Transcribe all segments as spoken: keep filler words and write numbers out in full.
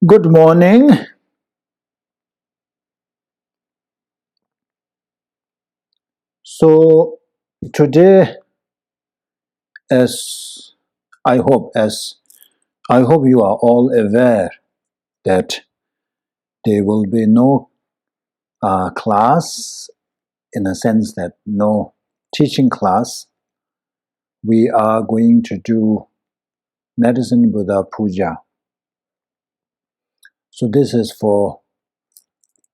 Good morning. So today, as I hope, as I hope you are all aware that there will be no uh, class, in a sense that no teaching class. We are going to do Medicine Buddha Puja. So this is for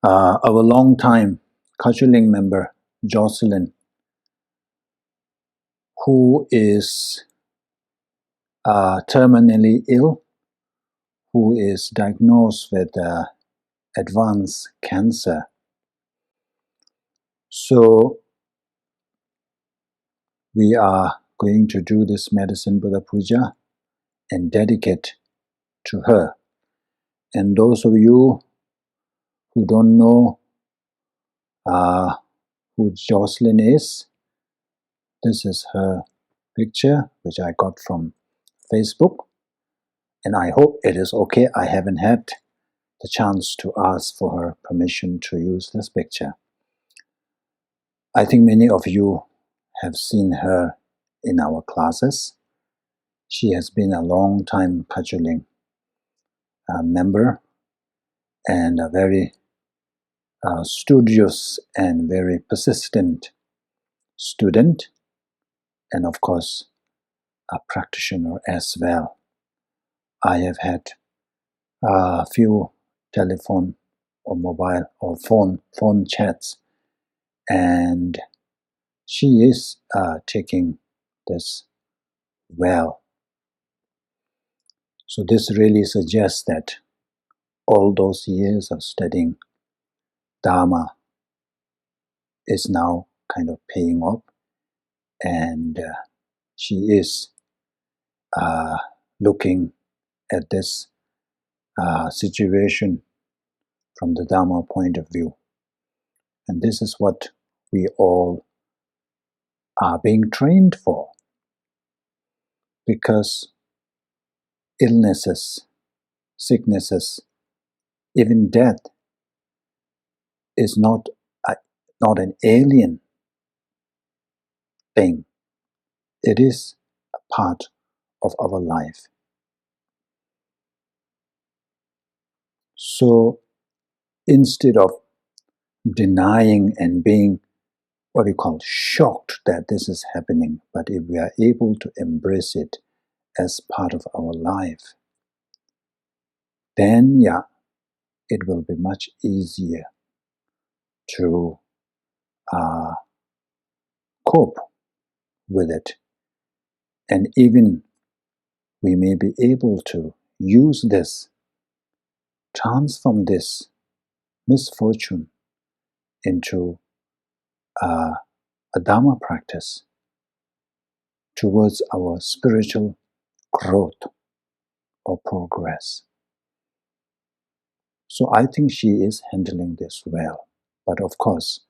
uh, our long time Khachuling member Jocelyn, who is uh, terminally ill, who is diagnosed with uh, advanced cancer. So we are going to do this Medicine Buddha Puja and dedicate to her. And those of you who don't know uh, who Jocelyn is, this is her picture, which I got from Facebook. And I hope it is okay. I haven't had the chance to ask for her permission to use this picture. I think many of you have seen her in our classes. She has been a long time Kachulin uh, member and a very uh, studious and very persistent student, and of course, a practitioner as well. I have had a few telephone or mobile or phone phone chats, and she is uh, taking this well. So this really suggests that all those years of studying Dharma is now kind of paying off, and uh, she is uh, looking at this uh, situation from the Dharma point of view. And this is what we all are being trained for, because illnesses, sicknesses, even death is not a, not an alien thing. It is a part of our life. So instead of denying and being, what do you call, shocked that this is happening, but if we are able to embrace it as part of our life, then yeah, it will be much easier to uh, cope with it. And even we may be able to use this, transform this misfortune into uh, a Dharma practice towards our spiritual growth or progress. So I think she is handling this well. But of course,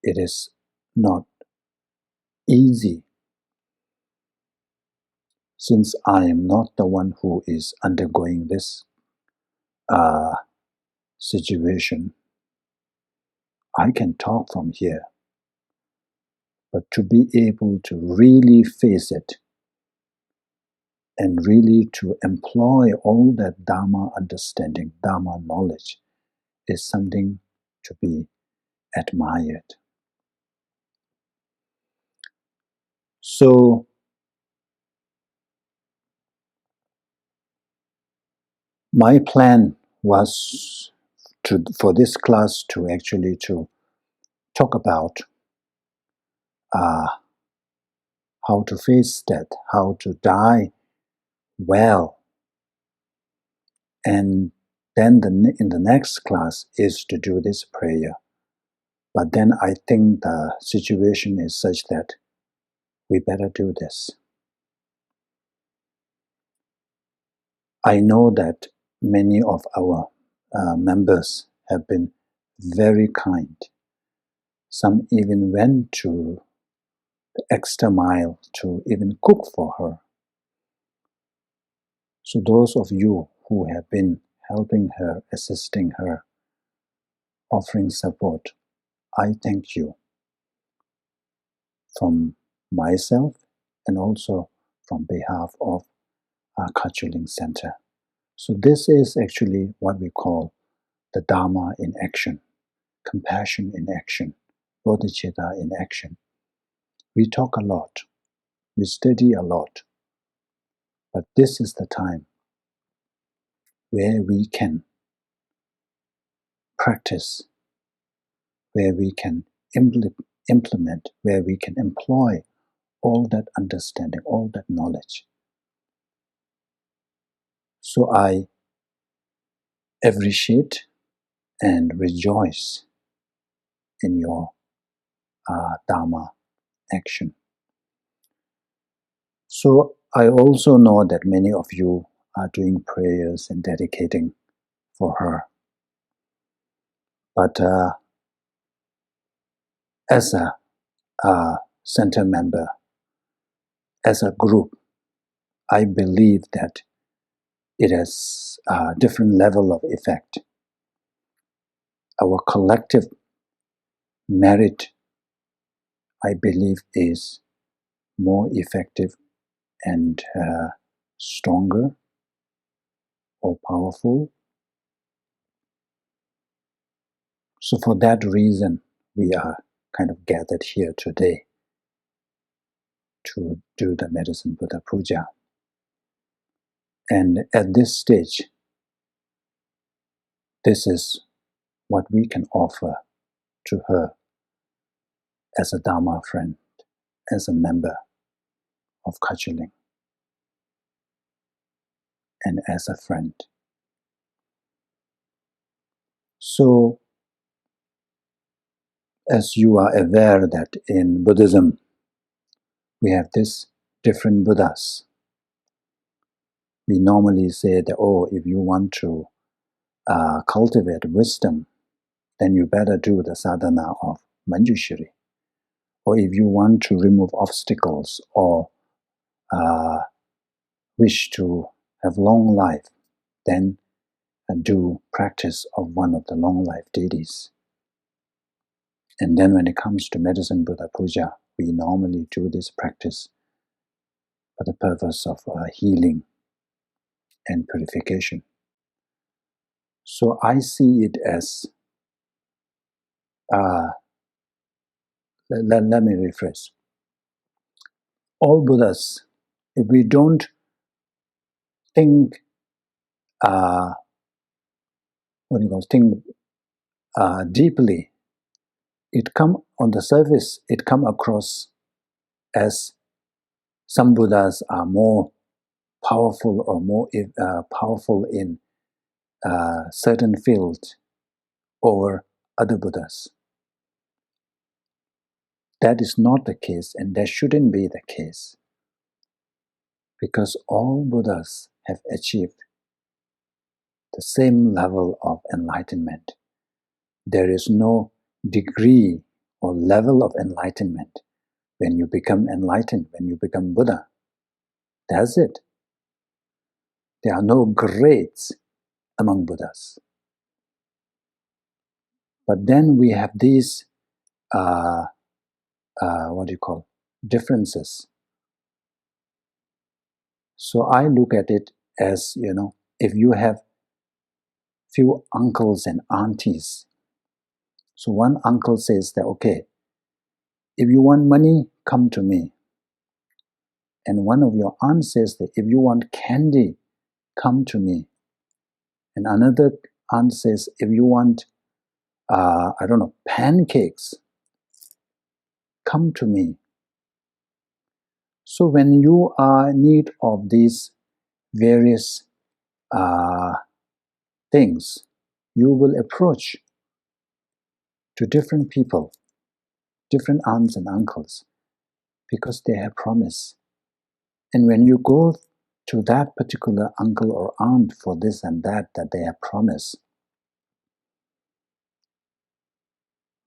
it is not easy, since I am not the one who is undergoing this uh, situation. I can talk from here, but to be able to really face it and really to employ all that Dharma understanding, Dharma knowledge, is something to be admired. So my plan was to, for this class to actually to talk about uh, how to face death, how to die well. And then the, in the next class is to do this prayer. But then I think the situation is such that we better do this. I know that many of our uh, members have been very kind. Some even went to the extra mile to even cook for her. So those of you who have been helping her, assisting her, offering support, I thank you from myself and also from behalf of our Kachulin Center. So this is actually what we call the Dharma in action, compassion in action, bodhicitta in action. We talk a lot, we study a lot, but this is the time where we can practice, where we can implement, where we can employ all that understanding, all that knowledge. So I appreciate and rejoice in your uh, Dharma action. So I also know that many of you uh, doing prayers and dedicating for her. But uh, as a, a center member, as a group, I believe that it has a different level of effect. Our collective merit, I believe, is more effective and uh, stronger or powerful. So, for that reason, we are kind of gathered here today to do the Medicine Buddha Puja. And at this stage, this is what we can offer to her as a Dharma friend, as a member of Khachuling, and as a friend. So, as you are aware that in Buddhism, we have these different Buddhas. We normally say that, oh, if you want to uh, cultivate wisdom, then you better do the sadhana of Manjushri. Or if you want to remove obstacles or uh, wish to have long life, then uh, do practice of one of the long life deities. And then when it comes to Medicine Buddha Puja, we normally do this practice for the purpose of uh, healing and purification. So I see it as, uh, let, let me rephrase. All Buddhas, if we don't think, uh, what do you call, think uh, deeply, it come on the surface, it come across as some Buddhas are more powerful or more uh, powerful in uh, certain field over other Buddhas. That is not the case, and that shouldn't be the case, because all Buddhas have achieved the same level of enlightenment. There is no degree or level of enlightenment when you become enlightened, when you become Buddha. That's it. There are no grades among Buddhas. But then we have these, uh, uh, what do you call, differences. So I look at it as, you know, if you have few uncles and aunties, so one uncle says that, okay, if you want money, come to me. And one of your aunts says that if you want candy, come to me. And another aunt says, if you want, uh, I don't know, pancakes, come to me. So when you are in need of these various uh, things, you will approach to different people, different aunts and uncles, because they have promised. And when you go to that particular uncle or aunt for this and that that they have promised,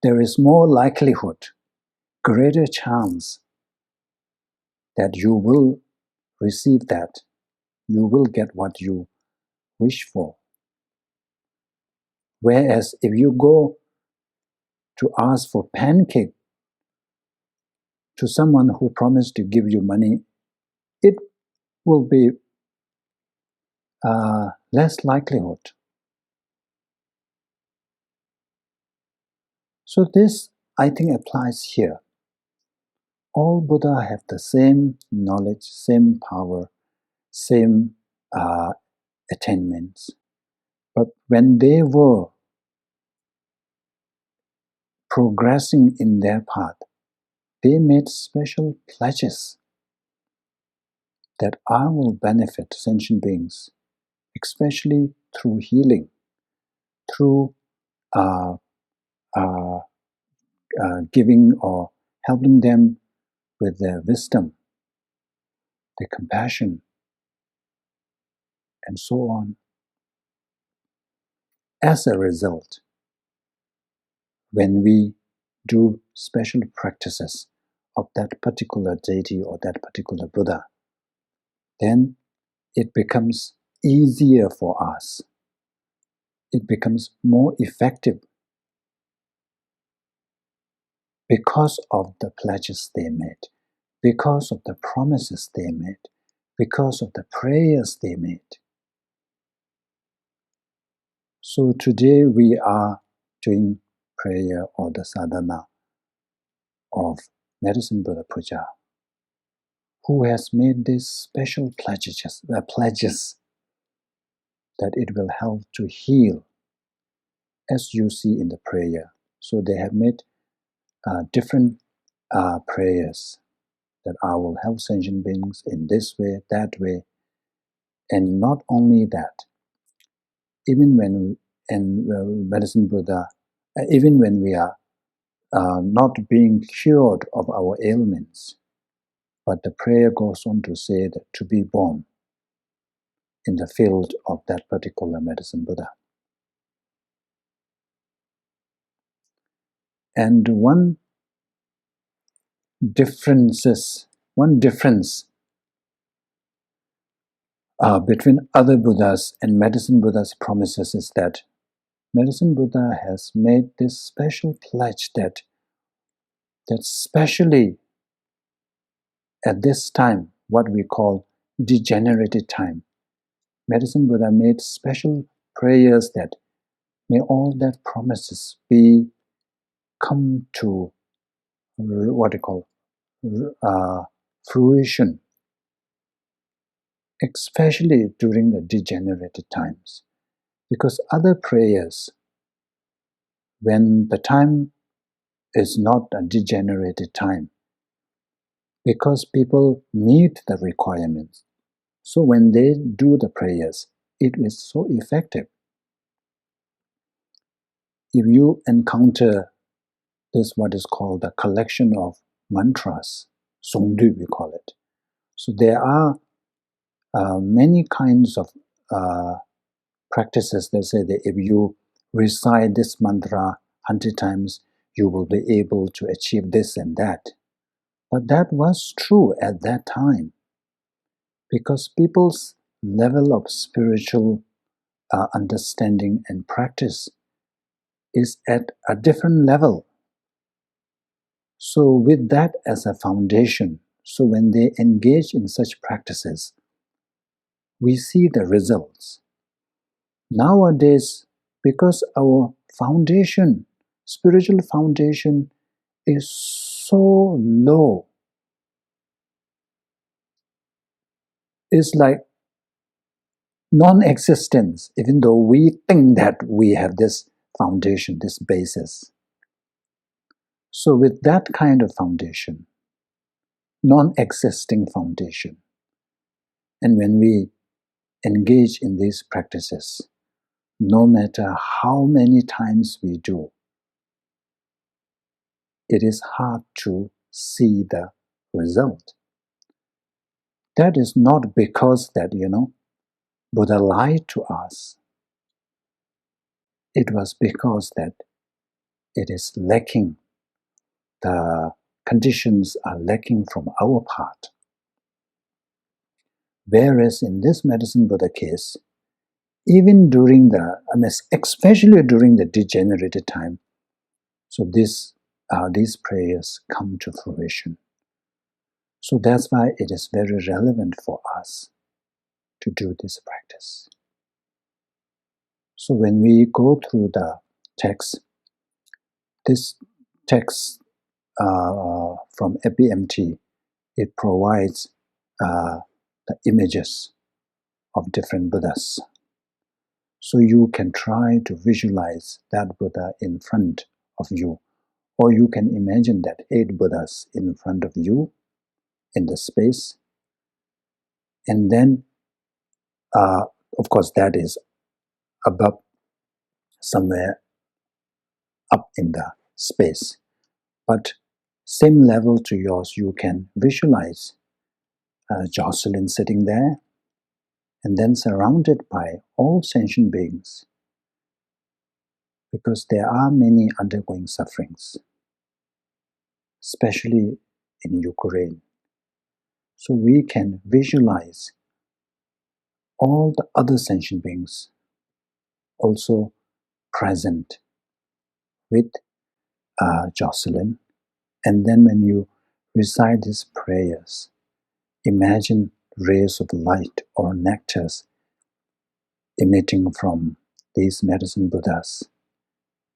there is more likelihood, greater chance that you will receive that, you will get what you wish for. Whereas if you go to ask for pancake to someone who promised to give you money, it will be uh, less likelihood. So this, I think, applies here. All Buddha have the same knowledge, same power, same uh, attainments. But when they were progressing in their path, they made special pledges that I will benefit sentient beings, especially through healing, through uh, uh, uh, giving or helping them with their wisdom, their compassion, and so on. As a result, when we do special practices of that particular deity or that particular Buddha, then it becomes easier for us. It becomes more effective because of the pledges they made, because of the promises they made, because of the prayers they made. So today we are doing prayer or the sadhana of Medicine Buddha Puja, who has made these special pledges, uh, pledges that it will help to heal, as you see in the prayer. So they have made uh, different uh, prayers that I will help sentient beings in this way, that way. And not only that, even when, and uh, Medicine Buddha, uh, even when we are uh, not being cured of our ailments, but the prayer goes on to say that to be born in the field of that particular Medicine Buddha. And one differences, one difference uh, between other Buddhas and Medicine Buddha's promises is that Medicine Buddha has made this special pledge that that specially at this time, what we call degenerated time, Medicine Buddha made special prayers that may all that promises be come to what you call uh, fruition, especially during the degenerated times. Because other prayers, when the time is not a degenerated time, because people meet the requirements, so when they do the prayers, it is so effective. If you encounter this, what is called the collection of mantras, songdu we call it. So there are uh, many kinds of uh, practices that say that if you recite this mantra hundred times, you will be able to achieve this and that. But that was true at that time because people's level of spiritual uh, understanding and practice is at a different level. So, with that as a foundation, so when they engage in such practices, we see the results. Nowadays, because our foundation, spiritual foundation, is so low, it's like non existence, even though we think that we have this foundation, this basis. So, with that kind of foundation, non existing foundation, and when we engage in these practices, no matter how many times we do, it is hard to see the result. That is not because that, you know, Buddha lied to us. It was because that it is lacking, the conditions are lacking from our part. Whereas in this Medicine Buddha case, even during the, I mean, especially during the degenerated time, so this, uh, these prayers come to fruition. So that's why it is very relevant for us to do this practice. So when we go through the text, this text uh, from A P M T, it provides uh, the images of different Buddhas. So you can try to visualize that Buddha in front of you, or you can imagine that eight Buddhas in front of you in the space. And then, uh, of course, that is above, somewhere up in the space. But same level to yours, you can visualize uh, Jocelyn sitting there, and then surrounded by all sentient beings, because there are many undergoing sufferings, especially in Ukraine. So we can visualize all the other sentient beings also present with uh, Jocelyn. And then when you recite these prayers, imagine rays of light or nectars emitting from these medicine Buddhas,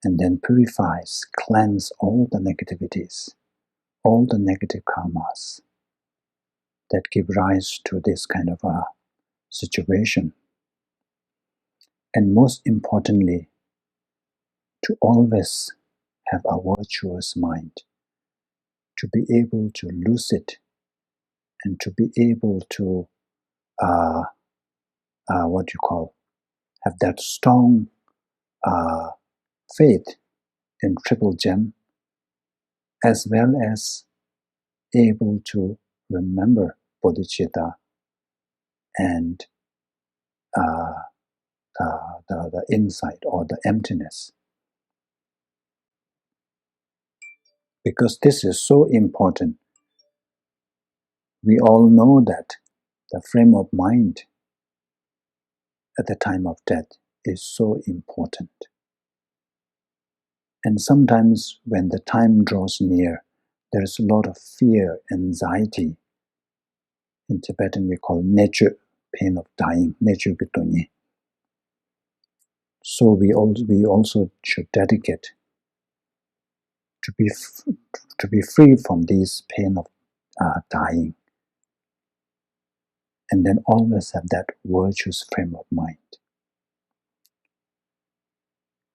and then purifies, cleanse all the negativities, all the negative karmas that give rise to this kind of a situation. And most importantly, to always have a virtuous mind, to be able to lose it, and to be able to, uh, uh, what you call, have that strong uh, faith in Triple Gem, as well as able to remember bodhicitta and uh, the, the, the insight or the emptiness. Because this is so important. We all know that the frame of mind at the time of death is so important. And sometimes when the time draws near, there is a lot of fear, anxiety. In Tibetan, we call nature pain of dying, nature ki tuni. So we, all, we also should dedicate to be, to be free from these pain of uh, dying. And then always have that virtuous frame of mind.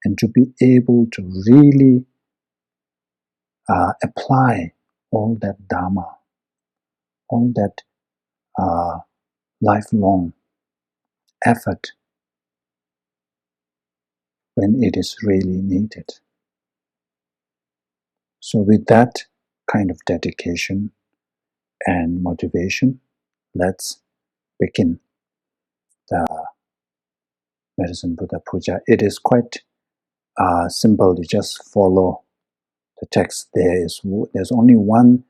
And to be able to really uh, apply all that Dharma, all that uh, lifelong effort when it is really needed. So, with that kind of dedication and motivation, let's begin the Medicine Buddha Puja. It is quite uh, simple. You just follow the text. There is there's only one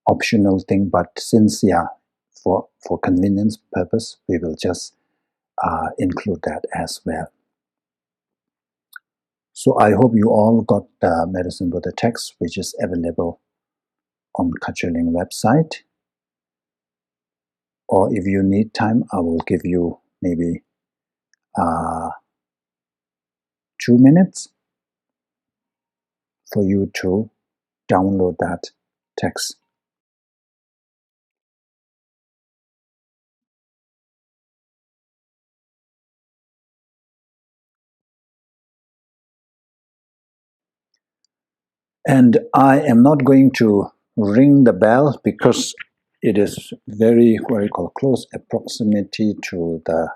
optional thing, but since, yeah, for for convenience purpose, we will just uh, include that as well. So I hope you all got the Medicine Buddha text, which is available on Khacholing website. Or if you need time, I will give you maybe uh, two minutes for you to download that text. And I am not going to ring the bell because it is very, very close proximity to the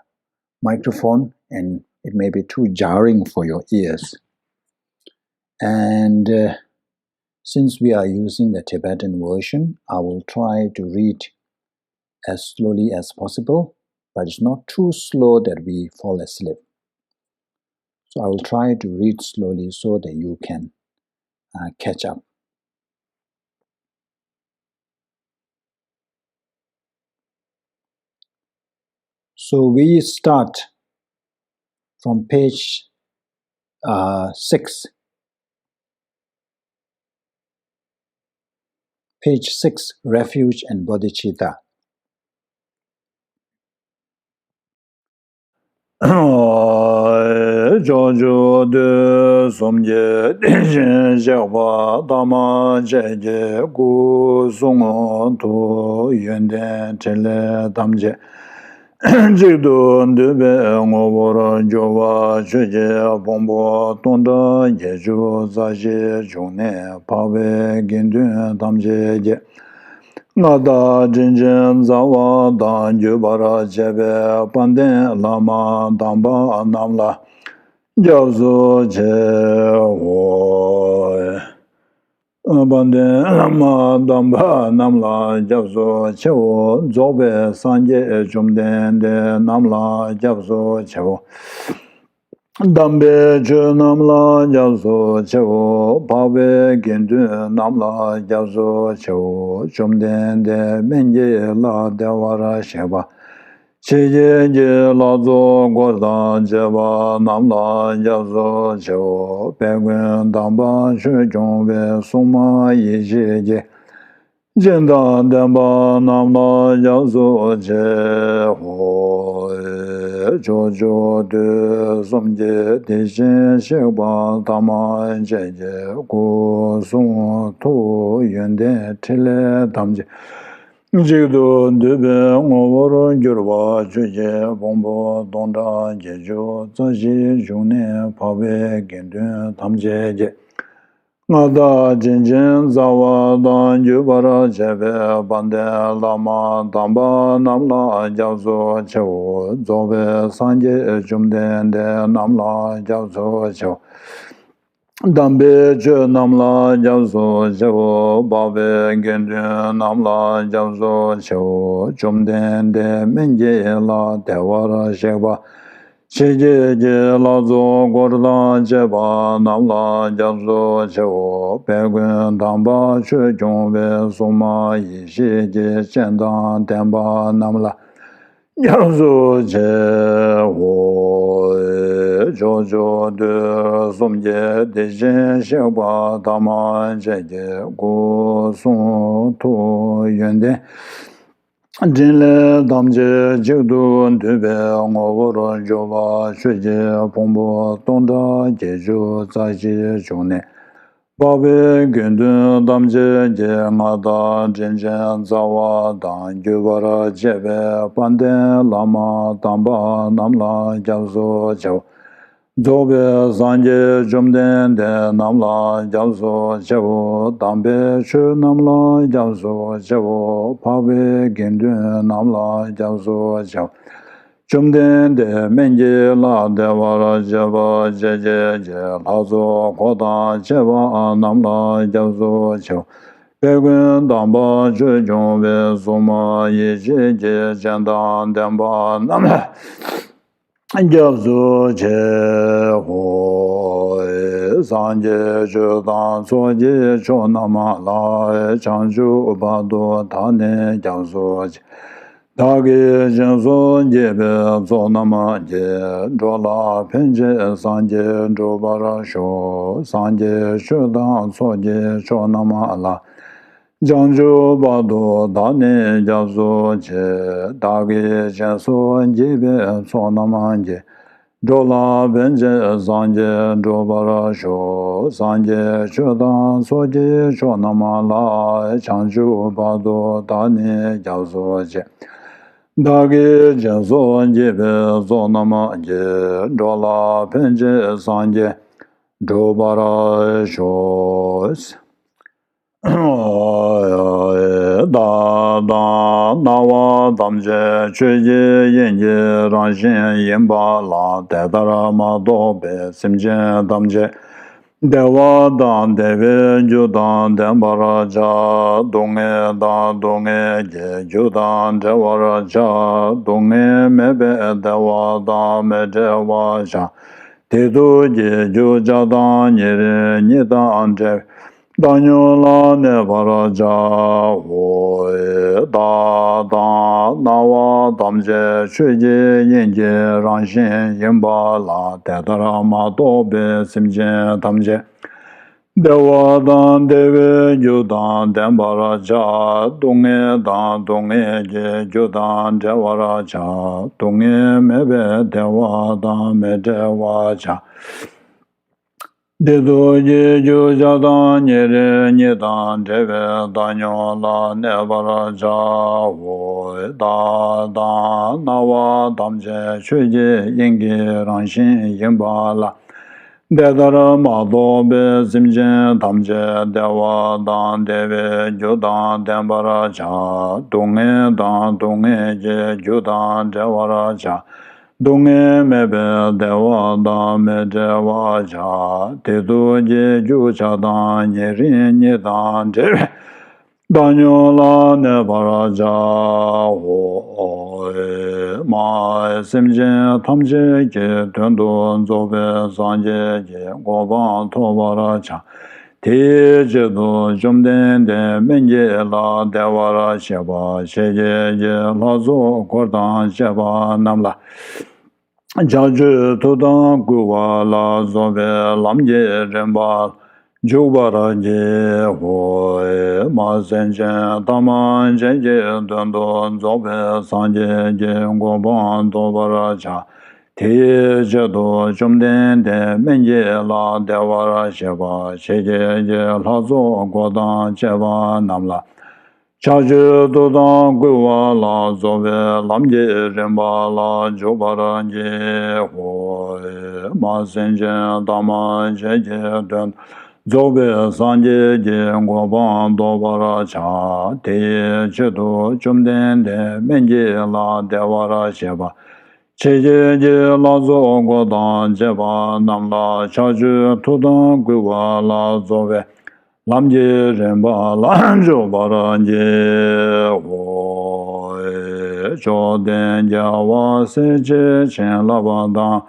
microphone, and it may be too jarring for your ears. And uh, since we are using the Tibetan version, I will try to read as slowly as possible, but it's not too slow that we fall asleep. So I will try to read slowly so that you can uh, catch up. So we start from page uh, six. Page six, Refuge and Bodhicitta. ཕྱོགས་བཅུ་དུས་གསུམ་གྱི་དེ་བཞིན་གཤེགས་པ་ཐམས་ཅད་ཀྱི་སྐུ་གསུང་ཐུགས་ཡོན་ཏན་ཕྲིན་ལས་ཐམས་ཅད་གཅིག་ཏུ་བསྡུས་པའི་ངོ་བོར་གྱུར་པ་ཆོས་ཀྱི་ཕུང་པོ་སྟོང་ཕྲག་བརྒྱད་ཅུ་རྩ་བཞི་འབྱུང་གནས་འཕགས་པའི་དགེ་འདུན་ཐམས་ཅད་ཀྱི་མངའ་བདག་དྲིན་ཅན་རྩ་བ་དང་བརྒྱུད་པར་བཅས་པའི་དཔལ་ལྡན་བླ་མ་དམ་པ་རྣམས་ལ་སྐྱབས་སུ་མཆིའོ། དཔལ་ལྡན་བླ་མ་དམ་པ་རྣམས་ལ་སྐྱབས་སུ་མཆིའོ། རྫོགས་པའི་སངས་རྒྱས་བཅོམ་ལྡན་འདས་རྣམས་ལ་སྐྱབས་སུ་མཆིའོ། དམ་པའི་ཆོས་རྣམས་ལ་སྐྱབས་སུ་མཆིའོ། འཕགས་པའི་དགེ་འདུན་རྣམས་ལ་སྐྱབས་སུ་མཆིའོ། བཅོམ་ལྡན་འདས་སྨན་གྱི་བླ་བདེ་བར་གཤེགས་པ། ཕྱི་རྒྱལ་གྱི་ལྷ་ཚོགས་འཁོར་དང་བཅས་པ་རྣམས་ལ་སྐྱབས་སུ་མཆིའོ། དཔལ་མགོན་དམ་པ་ཆོས་སྐྱོང་བའི་སྲུང་མ་ཡེ་ཤེས་ཀྱི་སྤྱན་དང་ལྡན་པ་རྣམས་ལ་སྐྱབས་སུ་མཆིའོ། ཕྱོགས་བཅུ་དུས་གསུམ་གྱི་དེ་བཞིན་གཤེགས་པ་ཐམས་ཅད་ཀྱི་སྐུ་གསུང་ཐུགས་ཡོན་ཏན་ཕྲིན་ལས་ཐམས་ཅད་གཅིག་ཏུ་བསྡུས་པའི་ངོ་བོར་གྱུར་པ་ཆོས་ཀྱི་ཕུང་པོ་སྟོང་ཕྲག་བརྒྱད་ཅུ་རྩ་བཞིའི་འབྱུང་གནས་འཕགས་པའི་དགེ་འདུན་ཐམས་ཅད་ཀྱི་མངའ་བདག་དྲིན་ཅན་རྩ་བ་དང་བརྒྱུད་པར་བཅས་པའི་དཔལ་ལྡན་བླ་མ་དམ་པ་རྣམས་ལ་སྐྱབས་སུ་མཆིའོ། རྫོགས་པའི་སངས་རྒྱས་བཅོམ་ལྡན་འདས་རྣམས་ལ་སྐྱབས་སུ་མཆིའོ། དམ་པའི་ཆོས་རྣམས་ལ་སྐྱབས་སུ་མཆིའོ། འཕགས་པའི་དགེ་འདུན་རྣམས་ལ་སྐྱབས་སུ་མཆིའོ། བཅོམ་ལྡན་འདས་སྨན་གྱི་བླ་བདེ་བར་གཤེགས་པ། ཕྱི་རྒྱལ་གྱི་ལྷ་ཚོགས་འཁོར་དང་བཅས་པ་རྣམས་ལ་སྐྱབས་སུ་མཆིའོ། དཔལ་མགོན་དམ་པ་ཆོས་སྐྱོང་བའི་སྲུང་མ་ཡེ་ཤེས་ཀྱི་སྤྱན་དང་ལྡན་པ་རྣམས་ལ་སྐྱབས་སུ་མཆིའོ། ཕྱོགས་བཅུ་དུས་གསུམ་གྱི་དེ་བཞིན་གཤེགས་པ་ཐམས་ཅད་ཀྱི་སྐུ་གསུང་ཐུགས་ཡོན་ཏན་ཕྲིན་ལས་ཐམས་ཅད་གཅིག་ཏུ་བསྡུས་པའི་ངོ་བོར་གྱུར་པ་ཆོས་ཀྱི་ཕུང་པོ་སྟོང་ཕྲག་བརྒྱད་ཅུ་རྩ་བཞིའི་འབྱུང་གནས་འཕགས་པའི་དགེ་འདུན་ཐམས་ཅད་ཀྱི་མངའ་བདག་དྲིན་ཅན་རྩ་བ་དང་བརྒྱུད་པར་བཅས་པའི་དཔལ་ལྡན་བླ་མ་དམ་པ་རྣམས་ལ་སྐྱབས་སུ་མཆིའོ། རྫོགས་པའི་སངས་རྒྱས་བཅོམ་ལྡན་འདས་རྣམས་ལ་སྐྱབས་སུ་མཆིའོ། དམ་པའི་ཆོས་རྣམས་ལ་སྐྱབས་སུ་མཆིའོ། འཕགས་པའི་དགེ་འདུན་རྣམས་ལ་སྐྱབས་སུ་མཆིའོ། བཅོམ་ལྡན་འདས་སྨན་གྱི་བླ་བདེ་བར་གཤེགས་པ། ཕྱི་རྒྱལ་གྱི་ལྷ་ཚོགས་འཁོར་དང་བཅས་པ་རྣམས་ལ་སྐྱབས་སུ་མཆིའོ། དཔལ་མགོན་དམ་པ་ཆོས་སྐྱོང་བའི་སྲུང་མ་ཡེ་ཤེས་ཀྱི་སྤྱན་དང་ལྡན་པ་རྣམས་ལ་སྐྱབས་སུ་མཆིའོ། སངས་རྒྱས་ཆོས་དང་ཚོགས་ཀྱི་མཆོག་རྣམས་ལ། བྱང་ཆུབ་བར་དུ་བདག་ནི་སྐྱབས་སུ་མཆི། བདག་གིས་སྦྱིན་སོགས་བགྱིས་པའི་ཚོགས་རྣམས་ཀྱིས། འགྲོ་ལ་ཕན་ཕྱིར་སངས་རྒྱས་འགྲུབ་པར་ཤོག། སངས་རྒྱས་ཆོས་དང་ཚོགས་ཀྱི་མཆོག་རྣམས་ལ། བྱང་ཆུབ་བར་དུ་བདག་ནི་སྐྱབས་སུ་མཆི། བདག་གིས་སྦྱིན་སོགས་བགྱིས་པའི་ཚོགས་རྣམས་ཀྱིས། འགྲོ་ལ་ཕན་ཕྱིར་སངས་རྒྱས་འགྲུབ་པར་ཤོག། སངས་རྒྱས་ཆོས་དང་ཚོགས་ཀྱི་མཆོག་རྣམས་ལ། བྱང་ཆུབ་བར་དུ་བདག་ནི་སྐྱབས་སུ་མཆི། བདག་གིས་སྦྱིན་སོགས་བགྱིས་པའི་ཚོགས་རྣམས་ཀྱིས། འགྲོ་ལ་ཕན་ཕྱིར་སངས་རྒྱས་འགྲུབ་པར་ཤོག། བདག་དང་སྣང་བ་ཐམས་ཅད་ཆོས་ཀྱི་དབྱིངས་ཀྱི་རང་བཞིན་ཡིན་པ་ལ། དེ་ལྟར་མ་རྟོགས་པའི་སེམས་ཅན་ཐམས་ཅད་བདེ་བ་དང་བདེ་བའི་རྒྱུ་དང་ལྡན་པར་བྱ། སྡུག་བསྔལ་དང་སྡུག་བསྔལ་གྱི་རྒྱུ་དང་བྲལ་བར་བྱ། སྡུག་བསྔལ་མེད་པའི་བདེ་བ་དང་མི་འབྲལ་བར་བྱ། བདེ་སྡུག་གི་རྒྱུ་བྱ་དང་ཉེ་རིང་ཉིད་དང་བྲལ་བའི་བཏང་སྙོམས་ལ་གནས་པར་བྱའོ། བདག་དང་སྣང་བ་ཐམས་ཅད་ཆོས་ཀྱི་དབྱིངས་ཀྱི་རང་བཞིན་ཡིན་པ་ལ། དེ་ལྟར་མ་རྟོགས་པའི་སེམས་ཅན་ཐམས་ཅད་བདེ་བ་དང་བདེ་བའི་རྒྱུ་དང་ལྡན་པར་བྱ། སྡུག་བསྔལ་དང་སྡུག་བསྔལ་གྱི་རྒྱུ་དང་བྲལ་བར་བྱ། སྡུག་བསྔལ་མེད་པའི་བདེ་བ་དང་མི་འབྲལ་བར་བྱ། བདེ་སྡུག་གི་རྒྱུ་བྱ་དང་ཉེ་རིང་ཉིད་དང་བྲལ་བའི་བཏང་སྙོམས་ལ་གནས་པར་བྱའོ། བདག་དང་སྣང་བ་ཐམས་ཅད་ཆོས་ཀྱི་དབྱིངས་ཀྱི་རང་བཞིན་ཡིན་པ་ལ། དེ་ལྟར་མ་རྟོགས་པའི་སེམས་ཅན་ཐམས་ཅད་བདེ་བ་དང་བདེ་བའི་རྒྱུ་དང་ལྡན་པར་བྱ། སྡུག་བསྔལ་དང་སྡུག་བསྔལ་གྱི་རྒྱུ་དང་བྲལ་བར་བྱ། སྡུག་བསྔལ་མེད་པའི་བདེ་བ་དང་མི་འབྲལ་བར་བྱ། དེ་དུས་ཀྱི་རྒྱུ་ཆགས་དང་ཉེ་རིང་གཉིས་དང་བྲལ་བའི་བདག་ཉིད་ལ་གནས་པར་བྱའོ། མ་སེམས་ཅན་ཐམས་ཅད་ཀྱི་དོན་དུ་རྫོགས་པའི་སངས་རྒྱས་ཀྱི་གོ་འཕང་ཐོབ་པར་བྱ། དེའི་ཆེད་དུ་བཅོམ་ལྡན་འདས་སྨན་གྱི་བླ་བདེ་བར་གཤེགས་པ་ཞལ་གྱི་ལྷ་ཚོགས་འཁོར་དང་བཅས་པ་རྣམས་ལ། ཕྱག་མཆོད་ཐུགས་དམ་བསྐུལ་བ་ལ་སོགས་པའི་ལམ་གྱི་རིམ་པ་འཇུག་པར་བགྱིའོ། མ་སེམས་ཅན་ཐམས་ཅད་ཀྱི་དོན་དུ་རྫོགས་པའི་སངས་རྒྱས་ཀྱི་གོ་འཕང་ཐོབ་པར་བྱ། དེའི་ཆེད་དུ་བཅོམ་ལྡན་འདས་སྨན་གྱི་བླ་བདེ་བར་གཤེགས་པ་ཞལ་གྱི་ལྷ་ཚོགས་འཁོར་དང་བཅས་པ་རྣམས་ལ། ཕྱག་མཆོད་ཐུགས་དམ་བསྐུལ་བ་ལ་སོགས་པའི་ལམ་གྱི་རིམ་པ་ལ་འཇུག་པར་བགྱིའོ། མ་སེམས་ཅན་ཐམས་ཅད་ཀྱི་དོན་རྫོགས་པའི་སངས་རྒྱས་ཀྱི་གོ་འཕང་ཐོབ་པར་བྱ། དེའི་ཆེད་དུ་བཅོམ་ལྡན་འདས་སྨན་གྱི་བླ་བདེ་བར་གཤེགས་པ་ཞལ་གྱི་ལྷ་ཚོགས་འཁོར་དང་བཅས་པ་རྣམས་ལ་ཕྱག་མཆོད་ཐུགས་དམ་བསྐུལ་བ་ལ་སོགས་པའི་ལམ་གྱི་རིམ་པ་ལ་འཇུག་པར་བགྱིའོ། མཆོག་ལྡན་རྒྱལ་བ་སྲས་བཅས་བྱིན་རླབས་དང་།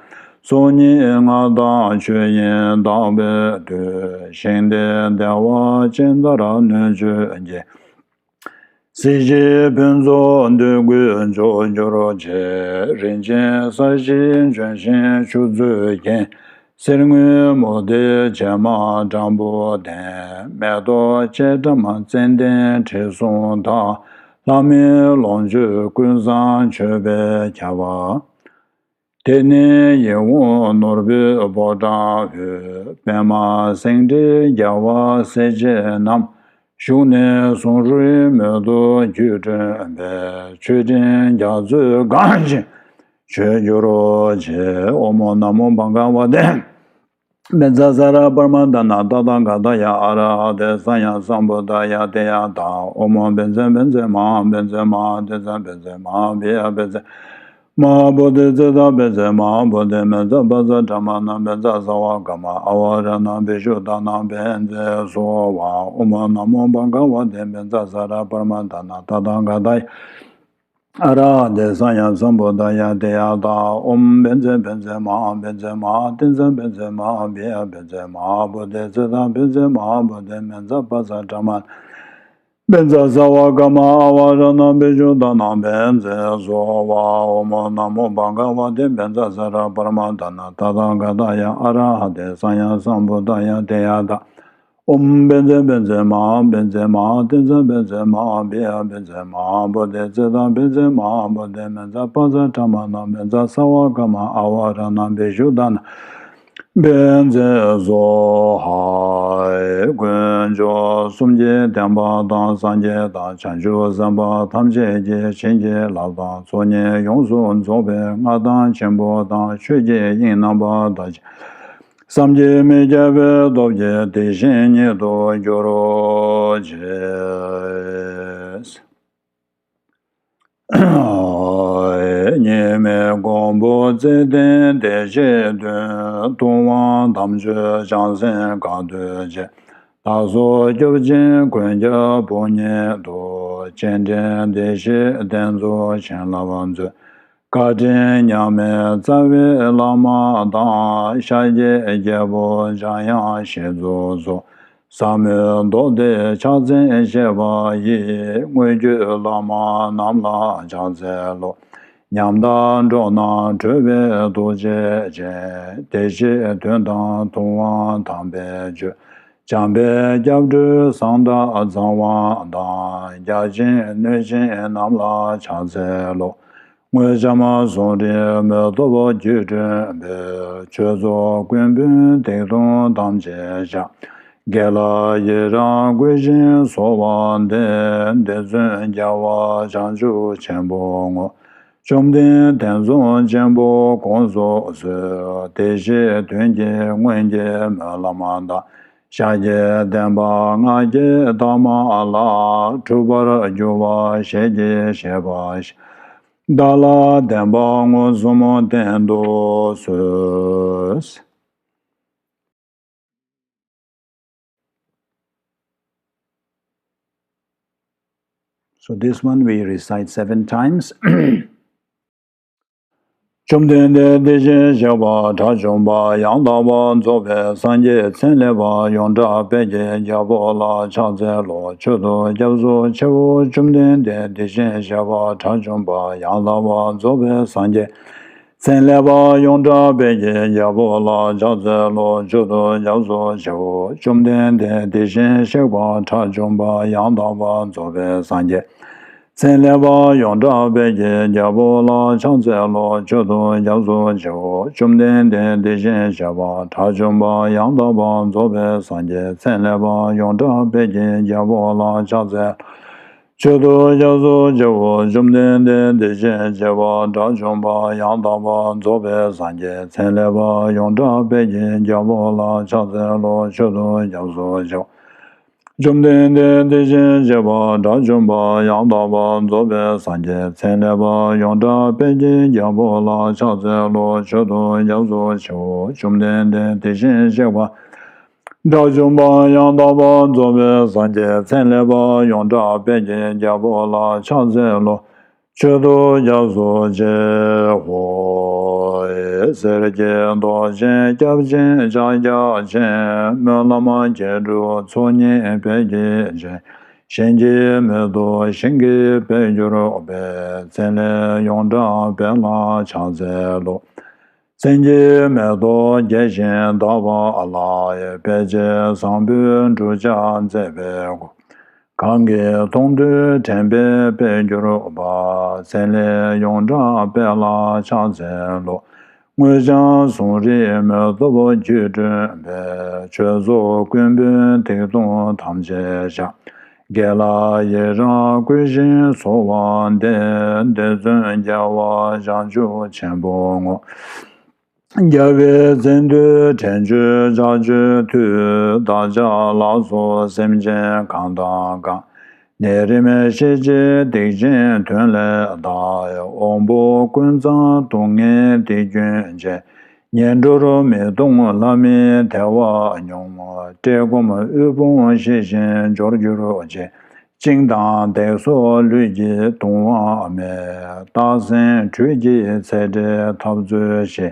ཚོགས་གཉིས་མངའ་བདག་ཆོས་དབྱིངས་དག་པའི་མཐུས། ཞིང་དེར་བདེ་བ་ཅན་དར་སྣོད་བཅུད་ཀྱི། སྲིད་ཞིའི་ཕུན་ཚོགས་འདོད་དགུའི་མཆོག་གྱུར་ཅིག། རིན་ཆེན་ས་གཞིའི་ལྗོན་ཤིང་ཆུ་མཛོད་ཀྱི། གསེར་དངུལ་མུ་ཏིག་བྱེ་མ་སྦྲམ་བུ་ལྡན། མེ་ཏོག་ཅན་ཏྲཾ་ཙན་དན་དྲི་བསུང་དག། ལྷ་མིའི་ལོངས་སྤྱོད་ཀུན་བཟང་མཆོད་པའི་ཁྱབ་པ། དེ་ནས་ཡིད་འོང་ནོར་བུའི་ཕོ་བྲང་དབུས། པདྨ་སེང་ཁྲི་རྒྱལ་བ་སྲས་བཅས་རྣམས། བཞུགས་གནས་གསུང་རོལ་མོས་བསྡུ་རྒྱུད་སྒྲོན་པའི། མཆོད་སྤྲིན་རྒྱ་མཚོས་གང་ཞིང་མཆོད་གྱུར་ཅིག། ཨོཾ་ནམ་མོ་བྷ་ག་ཝ་ཏེ། བཛྲ་ས་ར་པར་མ་ཏ་ན་ཏ་ཐཱ་ག་ཏ་ཡ་ཨ་ར་ཧ་ཏེ་ས་ཡ་སམ་བུ་ཏ་ཡ་ཏེ་ཡ་ཐཱ། ཨོཾ་བཛྲ་བཛྲ་མ་ཧཱ་བཛྲ་མ་ཧཱ་ཏེ་ཛ་བཛྲ་མ་ཧཱ་བི་ཡ་བཛྲ་མ་ཧཱ་བོ་དྷི་ཙིཏྟ་བཛྲ་མ་ཧཱ་བོ་དྷི། བཛྲ་པ་ཙ་ཌྷ་མ་ན་བཛྲ་ས་ཝ་ག་མ་ཨ་ཝ་ར་ཎ་བི་ཤུདྡྷ་ན་བཛྲ་སྭཱ་ཧཱ། ཨོཾ་ནམ་མོ་བྷ་ག་ཝ་ཏེ། བཛྲ་ས་ར་པར་མ་ཏ་ན་ཏ་ཐཱ་ག་ཏ་ཡ། ཨ་ར་ཧ་ཏེ་ས་ཡ་སམ་བུ་ཏ་ཡ་ཏེ་ཡ་ཐཱ། ཨོཾ་བཛྲ་བཛྲ་མ་ཧཱ་བཛྲ་མ་ཧཱ་ཏེ་ཛ་བཛྲ་མ་ཧཱ་བི་ཡ་བཛྲ་མ་ཧཱ་བོ་དྷི་ཙིཏྟ་བཛྲ་མ་ཧཱ་བོ་དྷི། བཛྲ་པ་ཙ་ཌྷ་མ་ན་བཛྲ་ས་ཝ་ག་མ་ཨ་ཝ་ར་ཎ་བི་ཤུདྡྷ་ན་བཛྲ་སྭཱ་ཧཱ། ཨོཾ་ནམ་མོ་བྷ་ག་ཝ་ཏེ། བཛྲ་ས་ར་པར་མ་ཏ་ན་ཏ་ཐཱ་ག་ཏ་ཡ། ཨ་ར་ཧ་ཏེ་ས་ཡ་སམ་བུ་ཏ་ཡ་ཏེ་ཡ་ཐཱ། ཨོཾ་བཛྲ་བཛྲ་མ་ཧཱ་བཛྲ་མ་ཧཱ་ཏེ་ཛ་བཛྲ་མ་ཧཱ་བི་ཡ་བཛྲ་མ་ཧཱ་བོ་དྷི་ཙིཏྟ་བཛྲ་མ་ཧཱ་བོ་དྷི། བཛྲ་པ་ཙ་ཌྷ་མ་ན་བཛྲ་ས་ཝ་ག་མ་ཨ་ཝ་ར་ཎ་བི་ཤུདྡྷ་ན་བཛྲ་སྭཱ་ཧཱ། དཀོན་མཆོག་གསུམ་གྱི་བསྟན་པ་དང་། སངས་རྒྱས་དང་བྱང་ཆུབ་སེམས་དཔའ་ཐམས་ཅད་ཀྱི་བྱིན་གྱིས་བརླབས་དང་། ཚོགས་གཉིས་ཡོངས་སུ་རྫོགས་པའི་མངའ་ཐང་ཆེན་པོ་དང་། ཆོས་ཀྱི་དབྱིངས་རྣམ་པར་དག་ཅིང་བསམ་གྱིས་མི་ཁྱབ་པའི་སྟོབས་ཀྱིས་དེ་བཞིན་ཉིད་དུ་གྱུར་ཅིག། ཉི་མའི་གོང་བུ་བརྩེགས་སྟེང་བདེ་གཤེགས་མདུན། ཐུབ་དབང་དམ་ཆོས་བྱང་སེམས་གང་འདུལ་ཅན། བདག་སོགས་སྐྱོབ་ཅིང་མགོན་སྐྱབས་བུ་ཉིད་དུ། སྤྱན་འདྲེན་བདེ་གཤེགས་གདན་གཙུག་བྱིན་རླབས་མཛོད། བཀའ་དྲིན་མཉམ་མེད་རྩ་བའི་བླ་མ་དང་། ཤཱཀྱའི་རྒྱལ་པོ་འཇམ་དབྱངས་ཞི་འཚོ་སོགས། ཟབ་མོའི་མདོ་སྡེ་ཕྱག་འཚལ་བཞེས་པ་ཡི། དངོས་བརྒྱུད་བླ་མ་རྣམས་ལ་ཕྱག་འཚལ་ལོ། ཉམས་དང་འགྲོགས་ན་གྲོལ་བའི་ཐུགས་རྗེ་ཅན། བདེ་གཤེགས་མདུན་དང་ཐུབ་དབང་དམ་པའི་ཆོས། འཇམ་དཔལ་སྐྱབས་འགྲོའི་གསང་བདག་ཚངས་དབང་དང་། བརྒྱ་བྱིན་གནོད་སྦྱིན་རྣམས་ལ་ཕྱག་འཚལ་ལོ། དངོས་འཇམ་ཟུང་འབྲེལ་མི་ཐོབ་རྒྱུད་སྒྲོན་པའི། ཆོས་ཚོགས་ཀུན་སྤུན་སྡིག་ལྟུང་ཐམས་ཅད་བཤགས། དགེ་ལ་ཡི་རང་བསྐུལ་ཞིང་གསོལ་བ་འདེབས། རྗེ་བཙུན་རྒྱལ་བ་བྱང་ཆུབ་ཆེན་པོའི་དངོས། བཅོམ་ལྡན་ཐེ་ཚོམ་ཆེན་པོ་དགོངས་སུ་གསོལ། བདེ་གཤེགས་མདུན་གྱི་སྔོན་གྱི་སྨོན་ལམ་དང་། ཤཱཀྱའི་བསྟན་པ་སྔགས་ཀྱི་ཐ་མ་ལ། འཁྲུལ་པར་གྱུར་པ་ཞལ་གྱིས་བཞེས་པ་ཞིག། བདག་ལ་བདེན་པ་མངོན་སུམ་བསྟན་དུ་གསོལ། So this one we recite seven times. བཅོམ་ལྡན་འདས་དེ་བཞིན་གཤེགས་པ་དགྲ་བཅོམ་པ་ཡང་དག་པར་རྫོགས་པའི་སངས་རྒྱས་མཚན་ལེགས་པ་ཡོངས་གྲགས་དཔལ་གྱི་རྒྱལ་པོ་ལ་ཕྱག་འཚལ་ལོ། མཆོད་དོ་སྐྱབས་སུ་མཆིའོ། བཅོམ་ལྡན་འདས་དེ་བཞིན་གཤེགས་པ་དགྲ་བཅོམ་པ་ཡང་དག་པར་རྫོགས་པའི་སངས་རྒྱས་མཚན་ལེགས་པ་ཡོངས་གྲགས་དཔལ་གྱི་རྒྱལ་པོ་ལ་ཕྱག་འཚལ་ལོ། མཆོད་དོ་སྐྱབས་སུ་མཆིའོ། བཅོམ་ལྡན་འདས་དེ་བཞིན་གཤེགས་པ་དགྲ་བཅོམ་པ་ཡང་དག་པར་རྫོགས་པའི་སངས་རྒྱས་མཚན་ལེགས་པ་ཡོངས་གྲགས་དཔལ་གྱི་རྒྱལ་པོ་ལ་ཕྱག་འཚལ་ལོ། མཆོད་དོ་སྐྱབས་སུ་མཆིའོ། བཅོམ་ལྡན་འདས་དེ་བཞིན་གཤེགས་པ་དགྲ་བཅོམ་པ་ཡང་དག་པར་རྫོགས་པའི་སངས་རྒྱས་མཚན་ལེགས་པ་ཡོངས་གྲགས་དཔལ་གྱི་རྒྱལ་པོ་ལ་ཕྱག་འཚལ། མཆོད་དོ་སྐྱབས་སུ་མཆིའོ། བཅོམ་ལྡན་འདས་དེ་བཞིན་གཤེགས་པ་དགྲ་བཅོམ་པ་ཡང་དག་པར་རྫོགས་པའི་སངས་རྒྱས་མཚན་ལེགས་པ་ཡོངས་གྲགས་དཔལ་གྱི་རྒྱལ་པོ་ལ་ཕྱག་འཚལ་ལོ། མཆོད་དོ་སྐྱབས་སུ་མཆིའོ། བཅོམ་ལྡན་འདས་དེ་བཞིན་གཤེགས་པ་དགྲ་བཅོམ་པ་ཡང་དག་པར་རྫོགས་པའི་སངས་རྒྱས་མཚན་ལེགས་པ་ཡོངས་གྲགས་དཔལ་གྱི་རྒྱལ་པོ་ལ་ཕྱག་འཚལ་ལོ། མཆོད་དོ་སྐྱབས་སུ་མཆིའོ། བཅོམ་ལྡན་འདས་དེ་བཞིན་གཤེགས་པ་དགྲ་བཅོམ་པ་ཡང་དག་པར་རྫོགས་པའི་སངས་རྒྱས་མཚན་ལེགས་པ་ཡོངས་གྲགས་དཔལ་གྱི་རྒྱལ་པོ་ལ་ཕྱག་འཚལ་ལོ། མཆོད་དོ་སྐྱབས་སུ་མཆིའོ། སེར་སྐྱའི་མདོག་ཅན་སྐྱབས་ཆེན་ཕྱག་རྒྱ་ཆེན། སྨོན་ལམ་མཁས་གྲུབ་ཚོགས་གཉིས་དཔལ་གྱི་སྤྱན། གཞན་གྱིས་མི་ཐུབ་ཞིང་གི་དཔལ་གྱུར་པའི། མཚན་ལེགས་ཡོངས་གྲགས་དཔལ་ལ་ཕྱག་འཚལ་ལོ། མཚན་གྱི་མེ་ཏོག་རྒྱས་ཤིང་དག་པ་ལ། དཔེ་བྱད་བཟང་པོས་བསྒྲུབ་བྱ་མཛེས་པའི་སྐུ། གང་གིས་མཐོང་ཐོས་དྲན་པས་དཔལ་གྱུར་པ། མཚན་ལེགས་ཡོངས་གྲགས་དཔལ་ལ་ཕྱག་འཚལ་ལོ། དངོས་བྱང་གཟུངས་རིས་མི་ཐོབ་ཁྱོད་སྤྲུལ་པས། ཆོས་ཚོགས་ཀུན་འབུལ་སྡིག་ལྟུང་ཐམས་ཅད་བཤགས། དགེ་ལ་ཡི་རང་བསྐུལ་ཞིང་གསོལ་བ་འདེབས། རྗེ་བཙུན་རྒྱལ་བ་བྱང་ཆུབ་ཆེན་པོའི་དངོས། རྒྱལ་བའི་མཚན་ཐོས་དྲན་བརྗོད་ཕྱག་མཆོད་མཐུས། བདག་ཅག་ལ་སོགས་སེམས་ཅན་གང་དང་གང་། ནད་རིམས་ཤེས་བྱའི་སྡིག་ཅན་དོན་ལས་འདའ། དབང་པོ་ཀུན་ཚང་སྡུག་བསྔལ་སྡིག་རྒྱུན་ཆད། ངན་འགྲོར་མི་ལྟུང་ལྷ་མིའི་བདེ་བ་མྱོང་། བཀྲེས་སྐོམ་དབུལ་ཕོངས་ཞི་ཞིང་འབྱོར་གྱུར་ཅིག། བཅིངས་དང་བརྡེག་སོགས་ལུས་ཀྱི་གདུང་བ་མེད། རྟགས་མཚན་འཕྲུལ་གྱི་ཚད་འབྲས་འཐབ་རྩོད་ཞི།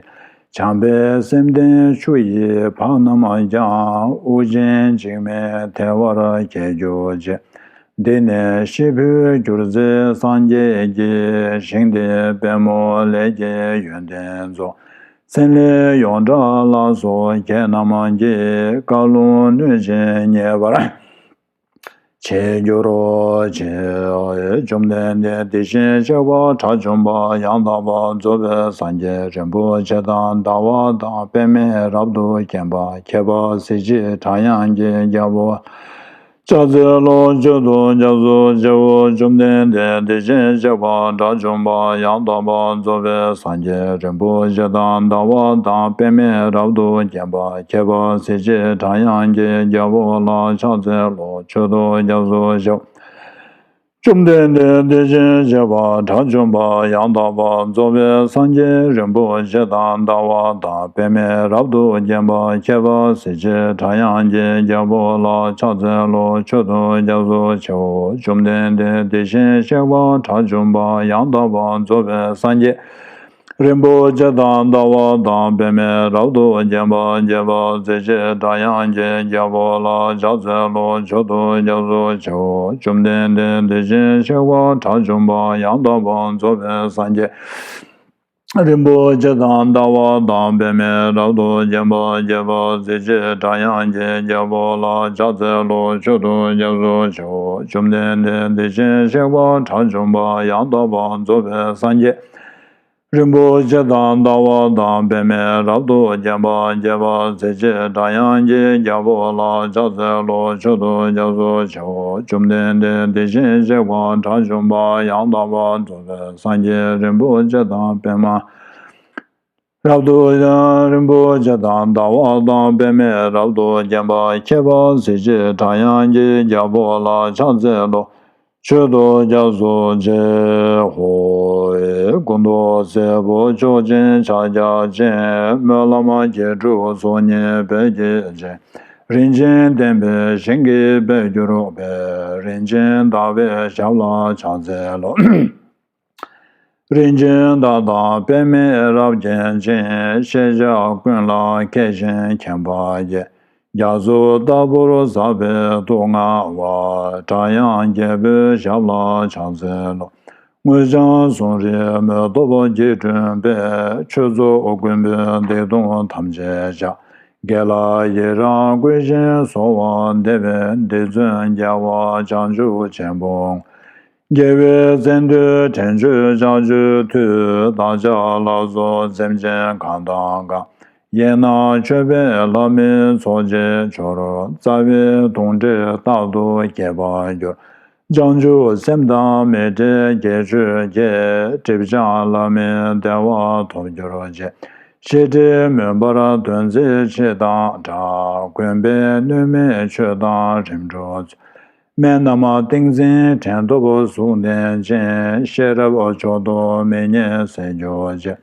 བྱམས་པའི་སེམས་ལྡན་ཆུ་ཡི་བར་རྣམས་ཀྱང་། དབུགས་འབྱིན་འཇིགས་མེད་བདེ་བར་སྐྱེ་གྱུར་ཅིག། འདི་ནས་ཤི་འཕོས་གྱུར་ཚེ་སངས་རྒྱས་ཀྱི། ཞིང་འདིར་པདྨོ་ལས་ཀྱི་ཡོན་ཏན་རྫོགས། མཚན་ལེགས་ཡོངས་གྲགས་ལ་སོགས་བརྒྱད་རྣམས་ཀྱིས། བཀའ་ལུང་སྣོད་བཞིན་ཉེ་བར་བྱེད་གྱུར་ཅིག། བཅོམ་ལྡན་འདས་དེ་བཞིན་གཤེགས་པ་དགྲ་བཅོམ་པ་ཡང་དག་པར་རྫོགས་པའི་སངས་རྒྱས། རིན་པོ་ཆེ་དང་ཟླ་བ་དང་པདྨས་རབ་ཏུ་བརྒྱན་པ། ཁྱད་པར་གཟི་བརྗིད་སྒྲ་དབྱངས་ཀྱི་རྒྱལ་པོ། ཕྱག་འཚལ་ལོ། མཆོད་དོ་སྐྱབས་སུ་མཆིའོ། བཅོམ་ལྡན་འདས་དེ་བཞིན་གཤེགས་པ་དགྲ་བཅོམ་པ་ཡང་དག་པར་རྫོགས་པའི་སངས་རྒྱས། རིན་པོ་ཆེ་དང་ཟླ་བ་དང་པདྨས་རབ་ཏུ་བརྒྱན་པ། ཁྱད་པར་གཟི་བརྗིད་སྒྲ་དབྱངས་ཀྱི་རྒྱལ་པོ་ལ་ཕྱག་འཚལ་ལོ། མཆོད་དོ་སྐྱབས་སུ་མཆིའོ། བཅོམ་ལྡན་འདས་དེ་བཞིན་གཤེགས་པ་དགྲ་བཅོམ་པ་ཡང་དག་པར་རྫོགས་པའི་སངས་རྒྱས། རིན་པོ་ཆེ་དང་ཟླ་བ་དང་པདྨས་རབ་ཏུ་བརྒྱན་པ། ཁྱད་པར་གཟི་བརྗིད་སྒྲ་དབྱངས་ཀྱི་རྒྱལ་པོ་ལ་ཕྱག་འཚལ་ལོ། མཆོད་དོ་སྐྱབས་སུ་མཆིའོ། བཅོམ་ལྡན་འདས་དེ་བཞིན་གཤེགས་པ་དགྲ་བཅོམ་པ་ཡང་དག་པར་རྫོགས་པའི་སངས་རྒྱས། རིན་པོ་ཆེ་དང་ཟླ་བ་དང་པདྨས་རབ་ཏུ་བརྒྱན་པ། ཁྱད་པར་གཟི་བརྗིད་སྒྲ་དབྱངས་ཀྱི་རྒྱལ་པོ་ལ་ཕྱག་འཚལ་ལོ། མཆོད་དོ་སྐྱབས་སུ་མཆིའོ། བཅོམ་ལྡན་འདས་དེ་བཞིན་གཤེགས་པ་དགྲ་བཅོམ་པ་ཡང་དག་པར་རྫོགས་པའི་སངས་རྒྱས། རིན་པོ་ཆེ་དང་ཟླ་བ་དང་པདྨས་རབ་ཏུ་བརྒྱན་པ། ཁྱད་པར་གཟི་བརྗིད་སྒྲ་དབྱངས་ཀྱི་རྒྱལ་པོ་ལ་ཕྱག་འཚལ་ལོ། མཆོད་དོ་སྐྱབས་སུ་མཆིའོ། བཅོམ་ལྡན་འདས་དེ་བཞིན་གཤེགས་པ་དགྲ་བཅོམ་པ་ཡང་དག་པར་རྫོགས་པའི་སངས་རྒྱས། རིན་པོ་ཆེ་དང་ཟླ་བ་དང་པདྨས་རབ་ཏུ་བརྒྱན་པ། ཁྱད་པར་གཟི་བརྗིད་སྒྲ་དབྱངས་ཀྱི་རྒྱལ་པོ་ལ་ཕྱག་འཚལ་ལོ། མཆོད་དོ་སྐྱབས་སུ་མཆིའོ། བཅོམ་ལྡན་འདས་དེ་བཞིན་གཤེགས་པ་དགྲ་བཅོམ་པ་ཡང་དག་པར་རྫོགས་པའི་སངས་རྒྱས། རིན་པོ་ཆེ་དང་པདྨ་རབ་ཏུ་ཡང་རིན་པོ་ཆེ་དང་ཟླ་བ་དང་པདྨས་རབ་ཏུ་བརྒྱན་པ། ཁྱད་པར་གཟི་བརྗིད་སྒྲ་དབྱངས་ཀྱི་རྒྱལ་པོ་ལ་ཕྱག་འཚལ་ལོ། མཆོད་དོ་སྐྱབས་སུ་མཆིའོ། སྐུ་མདོག་སེར་པོ་མཆོག་སྦྱིན་ཕྱག་རྒྱ་ཅན། སྨོན་ལམ་བརྒྱད་དྲུག་གསུང་སྙན་བོད་ཀྱི་རྒྱན། རིན་ཆེན་བསྟན་པའི་ཞིང་གི་དཔལ་གྱུར་པའི། རིན་ཆེན་ཟླ་བའི་ཞབས་ལ་ཕྱག་འཚལ་ལོ། རིན་ཆེན་ཟླ་དང་པདྨས་རབ་བརྒྱན་ཅིང་། ཤེས་བྱ་ཀུན་ལ་མཁས་ཤིང་མཁྱེན་པ་ཡིས། རྒྱ་མཚོ་ལྟ་བུར་ཟབ་པའི་སྟོད་མངའ་བ། སྒྲ་དབྱངས་རྒྱལ་པོའི་ཞབས་ལ་ཕྱག་འཚལ་ལོ། དངུལ་ལྕང་ཟུང་རིས་མེ་ཏོག་གིས་བསྐྲུན་པའི། ཆོས་ཚོགས་མགོན་པོའི་སྡེ་དང་ཐམས་ཅད་ཀྱང་། དགེ་ལ་ཡི་རང་བཀོད་ཅིང་གསོལ་བ་འདེབས་པའི། འདི་མཚོན་རྒྱལ་བ་བྱང་ཆུབ་ཆེན་པོ། རྒྱལ་བའི་མཚན་བསྟོད་དྲན་མཆོད་ཕྱག་མཆོད་མཐུས། བདག་ཅག་ལ་སོགས་སེམས་ཅན་གང་དང་གང་། ཡིད་ན་མཆོད་པའི་ལྷ་མིའི་ཚོགས་ཀྱིས་འཕྱུར། རྩ་བའི་དོན་འབྲས་རྟག་ཏུ་སྐྱེ་བར་འགྱུར། བྱང་ཆུབ་སེམས་དང་མི་འབྲལ་རྒྱལ་མཆོག་གི། སྒྲིབ་སྦྱང་ལྷ་མིའི་བདེ་བ་ཐོབ་གྱུར་ཅིག། བཤེས་སྤྲིང་མུན་པར་འདོན་མཛད་ཕྱིར་དང་འདྲ། མགོན་པོའི་སྣོད་མིན་ཆོས་དང་རིམ་གྲོ་མཛོད། སྨན་རྣམས་ཏིང་འཛིན་དྲན་ཐོབ་གཟུགས་ལྡན་ཅིང་། ཤེས་རབ་མཆོག་ཏུ་མིག་གཉིས་གསལ་གྱུར་ཅིག།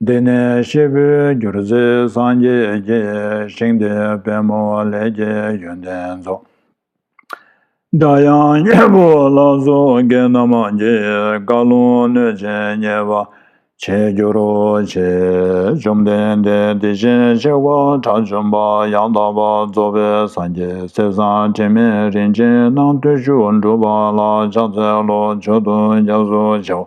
འདི་ནི་སྐྱེས་བུ་རྒྱུད་གཅིག་སངས་རྒྱས་ཀྱི། ཞིང་འདིར་པདྨོ་ལས་ཀྱི་ཡོན་ཏན་རྫོགས། སྒྲ་དབྱངས་སྙན་པོ་ལ་སོགས་དགེ་རྣམས་ཀྱིས། བཀའ་ལུང་སྣོད་བཅུད་མཉེས་པ་བྱས་གྱུར་ཅིག། བཅོམ་ལྡན་འདས་དེ་བཞིན་གཤེགས་པ་དགྲ་བཅོམ་པ་ཡང་དག་པར་རྫོགས་པའི་སངས་རྒྱས་ཟས་གཙང་དྲི་མེད་རིན་ཆེན་རྣམ་བདུན་ཅུ་སྒྲུབ་པ་ལ་ཕྱག་འཚལ་ལོ། མཆོག་ཏུ་སྐྱབས་སུ་མཆིའོ།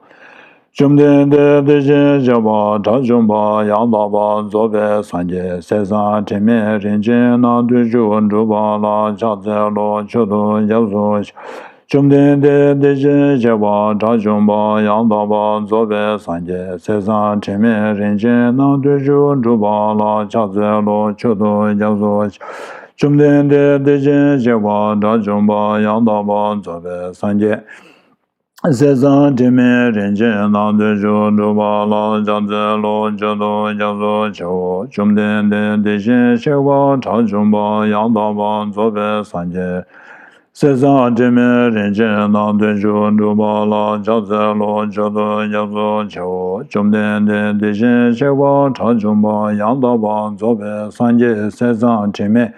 བཅོམ་ལྡན་འདས་དེ་བཞིན་གཤེགས་པ་དགྲ་བཅོམ་པ་ཡང་དག་པར་རྫོགས་པའི་སངས་རྒྱས་ཟས་གཙང་དྲི་མེད་རིན་ཆེན་རྣམ་བདུན་ཅུ་སྒྲུབ་པ་ལ་ཕྱག་འཚལ་ལོ། མཆོག་ཏུ་སྐྱབས་སུ་མཆིའོ། བཅོམ་ལྡན་འདས་དེ་བཞིན་གཤེགས་པ་དགྲ་བཅོམ་པ་ཡང་དག་པར་རྫོགས་པའི་སངས་རྒྱས་ཟས་གཙང་དྲི་མེད་རིན་ཆེན་རྣམ་བདུན་ཅུ་སྒྲུབ་པ་ལ་ཕྱག་འཚལ་ལོ། མཆོག་ཏུ་སྐྱབས་སུ་མཆིའོ། བཅོམ་ལྡན་འདས་དེ་བཞིན་གཤེགས་པ་དགྲ་བཅོམ་པ་ཡང་དག་པར་རྫོགས་པའི་སངས་རྒྱས་ཟས་གཙང་དྲི་མེད་རིན་ཆེན་རྣམ་བདུན་ཅུ་སྒྲུབ་པ་ལ་ཕྱག་འཚལ་ལོ། མཆོག་ཏུ་སྐྱབས་སུ་མཆིའོ། བཅོམ་ལྡན་འདས་དེ་བཞིན་གཤེགས་པ་དགྲ་བཅོམ་པ་ཡང་དག་པར་རྫོགས་པའི་སངས་རྒྱས་ཟས་གཙང་དྲི་མེད་རིན་ཆེན་རྣམ་བདུན་ཅུ་སྒྲུབ་པ་ལ་ཕྱག་འཚལ་ལོ། མཆོག་ཏུ་སྐྱབས་སུ་མཆིའོ། བཅོམ་ལྡན་འདས་དེ་བཞིན་གཤེགས་པ་དགྲ་བཅོམ་པ་ཡང་དག་པར་རྫོགས་པའི་སངས་རྒྱས་ཟས་གཙང་དྲི་མེད་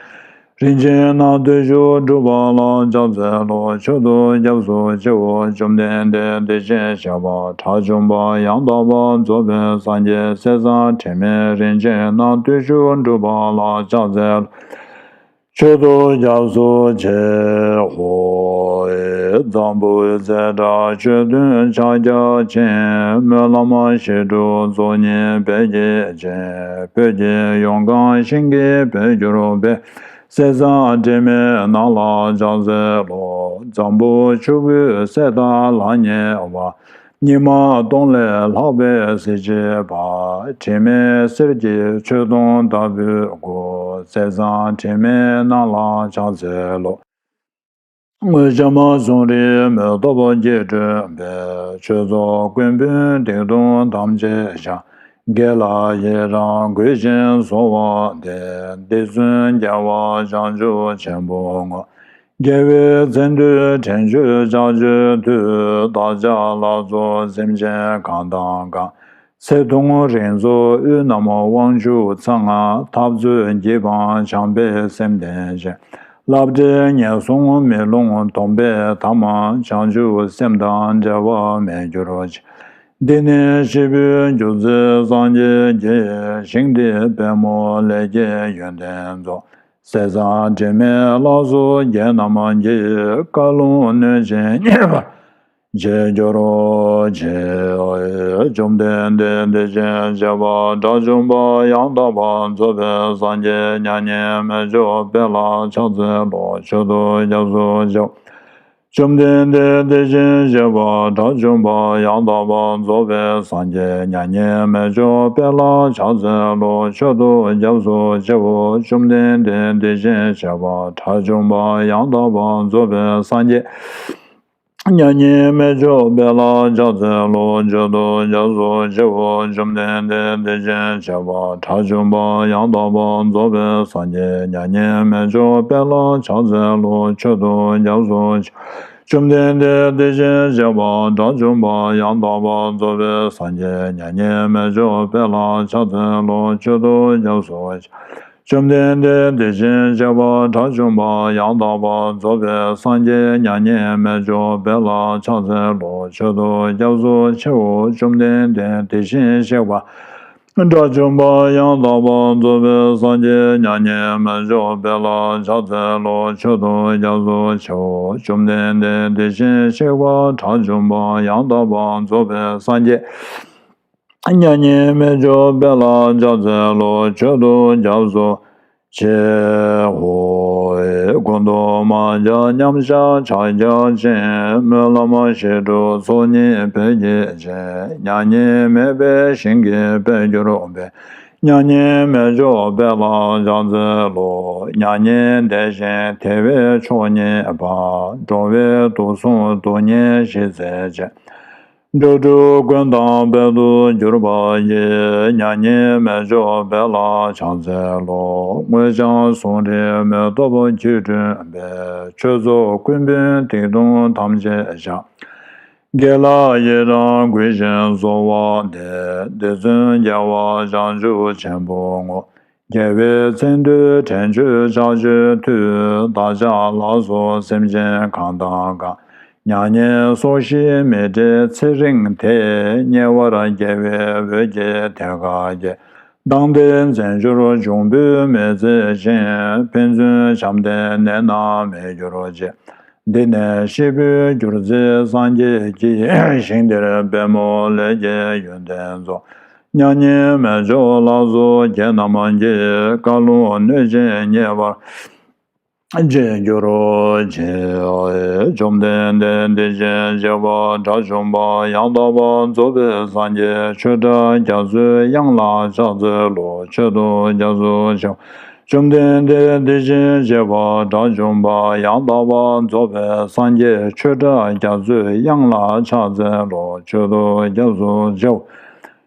རིན་ཆེན་རྣམ་བདུན་ཅུ་སྒྲུབ་པ་ལ་ཕྱག་འཚལ་ལོ། མཆོག་ཏུ་སྐྱབས་སུ་མཆིའོ། བཅོམ་ལྡན་འདས་དེ་བཞིན་གཤེགས་པ་དགྲ་བཅོམ་པ་ཡང་དག་པར་རྫོགས་པའི་སངས་རྒྱས་ཟས་གཙང་དྲི་མེད་རིན་ཆེན་རྣམ་བདུན་ཅུ་སྒྲུབ་པ་ལ་ཕྱག་འཚལ་ལོ། མཆོག་ཏུ་སྐྱབས་སུ་མཆིའོ། འཛམ་བུའི་ཚེ་བཀྲ་ཆོས་སྟོན་ཕྱག་རྒྱ་ཆེན། སྨོན་ལམ་བཞི་དྲུག་གསུང་སྙན་བོད་ཀྱི་རྒྱན། བོད་ཀྱི་ཡོངས་གང་ཞིང་གི་དཔལ་གྱུར་པའི། ཟས་གཙང་དྲི་མེད་རྣམས་ལ་ཕྱག་འཚལ་ལོ། འཛམ་བུ་ཆུ་བོའི་གསེབ་དག་ལ་ཉེ་བ། ཉི་མ་སྟོང་ལས་ལྷག་པའི་གཟི་བརྗིད་པ། དྲི་མེད་གསེར་གྱི་མཆོད་སྡོང་ལྟ་བུའི་སྐུ། ཟས་གཙང་དྲི་མེད་རྣམས་ལ་ཕྱག་འཚལ་ལོ། དངུལ་ལྕམ་ཟུང་རིས་མེ་ཏོག་གིས་བཀྲུས་པའི། ཆོས་ཚོགས་མགོན་པོའི་སྡིག་ལྟུང་ཐམས་ཅད་བཤགས། དགེ་ལ་ཡི་རང་བཀོད་ཅིང་གསོལ་བ་འདེབས། འདི་མཚོན་རྒྱལ་བ་བྱང་ཆུབ་ཆེན་པོའི་དངོས། རྒྱལ་བའི་མཚན་བསྟོད་དྲན་མཆོད་ཕྱག་མཆོད་མཐུས། བདག་ཅག་ལ་སོགས་སེམས་ཅན་གང་དང་གང་། ཚེ་ཐུང་རིང་འཚོ་དབུལ་རྣམས་དབང་ཕྱུག་ཚང་། འཐབ་རྩོད་གྱིས་སྤངས་བྱམས་པའི་སེམས་ལྡན་ཅིང་། བསླབ་བྲལ་ངན་སོང་མེ་ལོང་སྡོམ་པའི་མཐའ། བྱང་ཆུབ་སེམས་དང་འབྲལ་བ་མེད་གྱུར་ཅིག། འདི་ནི་སྐྱེས་བུའི་རྒྱུད་ཚོགས་སངས་རྒྱས་ཀྱི། ཞིང་འདིར་པདྨོ་ལས་ཀྱི་ཡོན་ཏན་རྫོགས། ཟས་གཙང་དྲི་མེད་ལ་སོགས་དགེ་རྣམས་ཀྱི། བཀའ་ལུང་སྣོད་བཅུད་མཉེས་པར་བྱས་གྱུར་ཅིག། བཅོམ་ལྡན་འདས་དེ་བཞིན་གཤེགས་པ་དགྲ་བཅོམ་པ་ཡང་དག་པར་རྫོགས་པའི་སངས་རྒྱས་མྱ་ངན་མི་འཇོག་དཔལ་ལ་ཕྱག་འཚལ་ལོ། མཆོག་ཏུ་སྐྱབས་སུ་མཆིའོ། བཅོམ་ལྡན་འདས་དེ་བཞིན་གཤེགས་པ་དགྲ་བཅོམ་པ་ཡང་དག་པར་རྫོགས་པའི་སངས་རྒྱས་མྱ་ངན་མི་འཇོག་དཔལ་ལ་ཕྱག་འཚལ་ལོ། མཆོག་ཏུ་སྐྱབས་སུ་མཆིའོ། བཅོམ་ལྡན་འདས་དེ་བཞིན་གཤེགས་པ་དགྲ་བཅོམ་པ་ཡང་དག་པར་རྫོགས་པའི་སངས་རྒྱས་མྱ་ངན་མི་འཇོག་དཔལ་ལ་ཕྱག་འཚལ་ལོ། མཆོག་ཏུ་སྐྱབས་སུ་མཆིའོ། བཅོམ་ལྡན་འདས་དེ་བཞིན་གཤེགས་པ་དགྲ་བཅོམ་པ་ཡང་དག་པར་རྫོགས་པའི་སངས་རྒྱས་མྱ་ངན་མི་འཇོག་དཔལ་ལ་ཕྱག་འཚལ་ལོ། མཆོག་ཏུ་སྐྱབས་སུ་མཆིའོ། བཅོམ་ལྡན་འདས་དེ་བཞིན་གཤེགས་པ་དགྲ་བཅོམ་པ་ཡང་དག་པར་རྫོགས་པའི་སངས་རྒྱས་མྱ་ངན་མི་འཇོག་པའི་ལྷར་ཕྱག་འཚལ་ལོ། མཆོད་དོ་སྐྱབས་སུ་མཆི། བཅོམ་ལྡན་འདས་དེ་བཞིན་གཤེགས་པ་དགྲ་བཅོམ་པ་ཡང་དག་པར་རྫོགས་པའི་སངས་རྒྱས་མྱ་ངན་མི་འཇོག་པའི་ལྷར་ཕྱག་འཚལ་ལོ། མཆོད་དོ་སྐྱབས་སུ་མཆིའོ། བཅོམ་ལྡན་འདས་དེ་བཞིན་གཤེགས་པ་དགྲ་བཅོམ་པ་ཡང་དག་པར་རྫོགས་པའི་སངས་རྒྱས་མྱ་ངན་མི་འཇོག་པའི་ལྷར་ཕྱག་འཚལ་ལོ། མཆོད་དོ་སྐྱབས་སུ་མཆིའོ། བཅོམ་ལྡན་འདས་དེ་བཞིན་གཤེགས་པ་དགྲ་བཅོམ་པ་ཡང་དག་པར་རྫོགས་པའི་སངས་རྒྱས་མྱ་ངན་མི་འཇོག་པའི་ལྷར་ཕྱག་འཚལ་ལོ། མཆོད་དོ་སྐྱབས་སུ་མཆིའོ། ཀུན་ཏུ་མ་བྱ་མཉམ་གཞག་ཕྱག་རྒྱ་ཆེན། སྨོན་ལམ་བཞི་སྒྲུབ་ཚོགས་གཉིས་འཕེལ་གྱི་རྗེ། མྱ་ངན་མེད་པའི་ཞིང་གི་དཔལ་གྱུར་པའི། མྱ་ངན་མི་འཇོག་པའི་ལྷར་ཕྱག་འཚལ་ལོ། མྱ་ངན་འདས་ཞི་བདེ་བའི་མཆོག་བརྙེས་པ། འགྲོ་བའི་དུག་གསུམ་སྡུག་བསྔལ་ཞི་མཛད་ཅིང་། འགྲོ་དྲུག་ཀུན་བདག་དཔལ་དུ་གྱུར་པ་ཡི། མྱ་ངན་མི་འཇོག་པའི་ལྷར་ཕྱག་འཚལ་ལོ། དངོས་བྱང་ཟུང་འབྲེལ་མེ་ཏོག་ཁྱུ་བསྐྲུན་པའི། ཆོས་ཚོགས་ཀུན་སྤུན་སྡིག་ལྟུང་ཐམས་ཅད་བཤགས། དགེ་ལ་ཡི་རང་བསྐུལ་ཞིང་གསོལ་བ་འདེབས། རྗེ་བཙུན་རྒྱལ་བ་བྱང་ཆུབ་ཆེན་པོའི་དངོས། རྒྱལ་བའི་མཚན་བསྟོད་དྲན་མཆོད་ཕྱག་མཆོད་མཐུས། བདག་ཅག་ལ་སོགས་སེམས་ཅན་གང་དང་གང་། མྱ་ངན་སོགས་ཞི་མི་འབྲལ་ཚེ་རིང་དེ། ཉེ་བར་རྒྱལ་བའི་འོད་ཀྱིས་དེ་ཁ་རྒྱས། སྡང་སྡེ་འཛིན་སྦྱོར་འབྱུང་པོས་མི་འཚེ་ཞིང་། ཕན་ཚུན་བྱམས་ལྡན་ནད་རྣམས་མི་འགྱུར་ཅིག། འདི་ནི་སྐྱེས་བུས་གྱུར་ཚེ་སངས་རྒྱས་ཀྱི། ཞིང་འདིར་པདྨོ་ལས་ཀྱི་ཡོན་ཏན་རྫོགས། མྱ་ངན་མི་འཇོག་ལ་སོགས་དགེ་རྣམས་ཀྱིས། བཀའ་ལུང་སྣོད་ཅན་མཉེས་པར་བྱེད་གྱུར་ཅིག། བཅོམ་ལྡན་འདས་དེ་བཞིན་གཤེགས་པ་དགྲ་བཅོམ་པ་ཡང་དག་པར་རྫོགས་པའི་སངས་རྒྱས་ཆོས་གྲགས་རྒྱ་མཚོའི་དབྱངས་ལ་ཕྱག་འཚལ་ལོ། མཆོད་དོ་སྐྱབས་སུ་མཆིའོ། བཅོམ་ལྡན་འདས་དེ་བཞིན་གཤེགས་པ་དགྲ་བཅོམ་པ་ཡང་དག་པར་རྫོགས་པའི་སངས་རྒྱས་ཆོས་གྲགས་རྒྱ་མཚོའི་དབྱངས་ལ་ཕྱག་འཚལ་ལོ། མཆོད་དོ་སྐྱབས་སུ་མཆིའོ།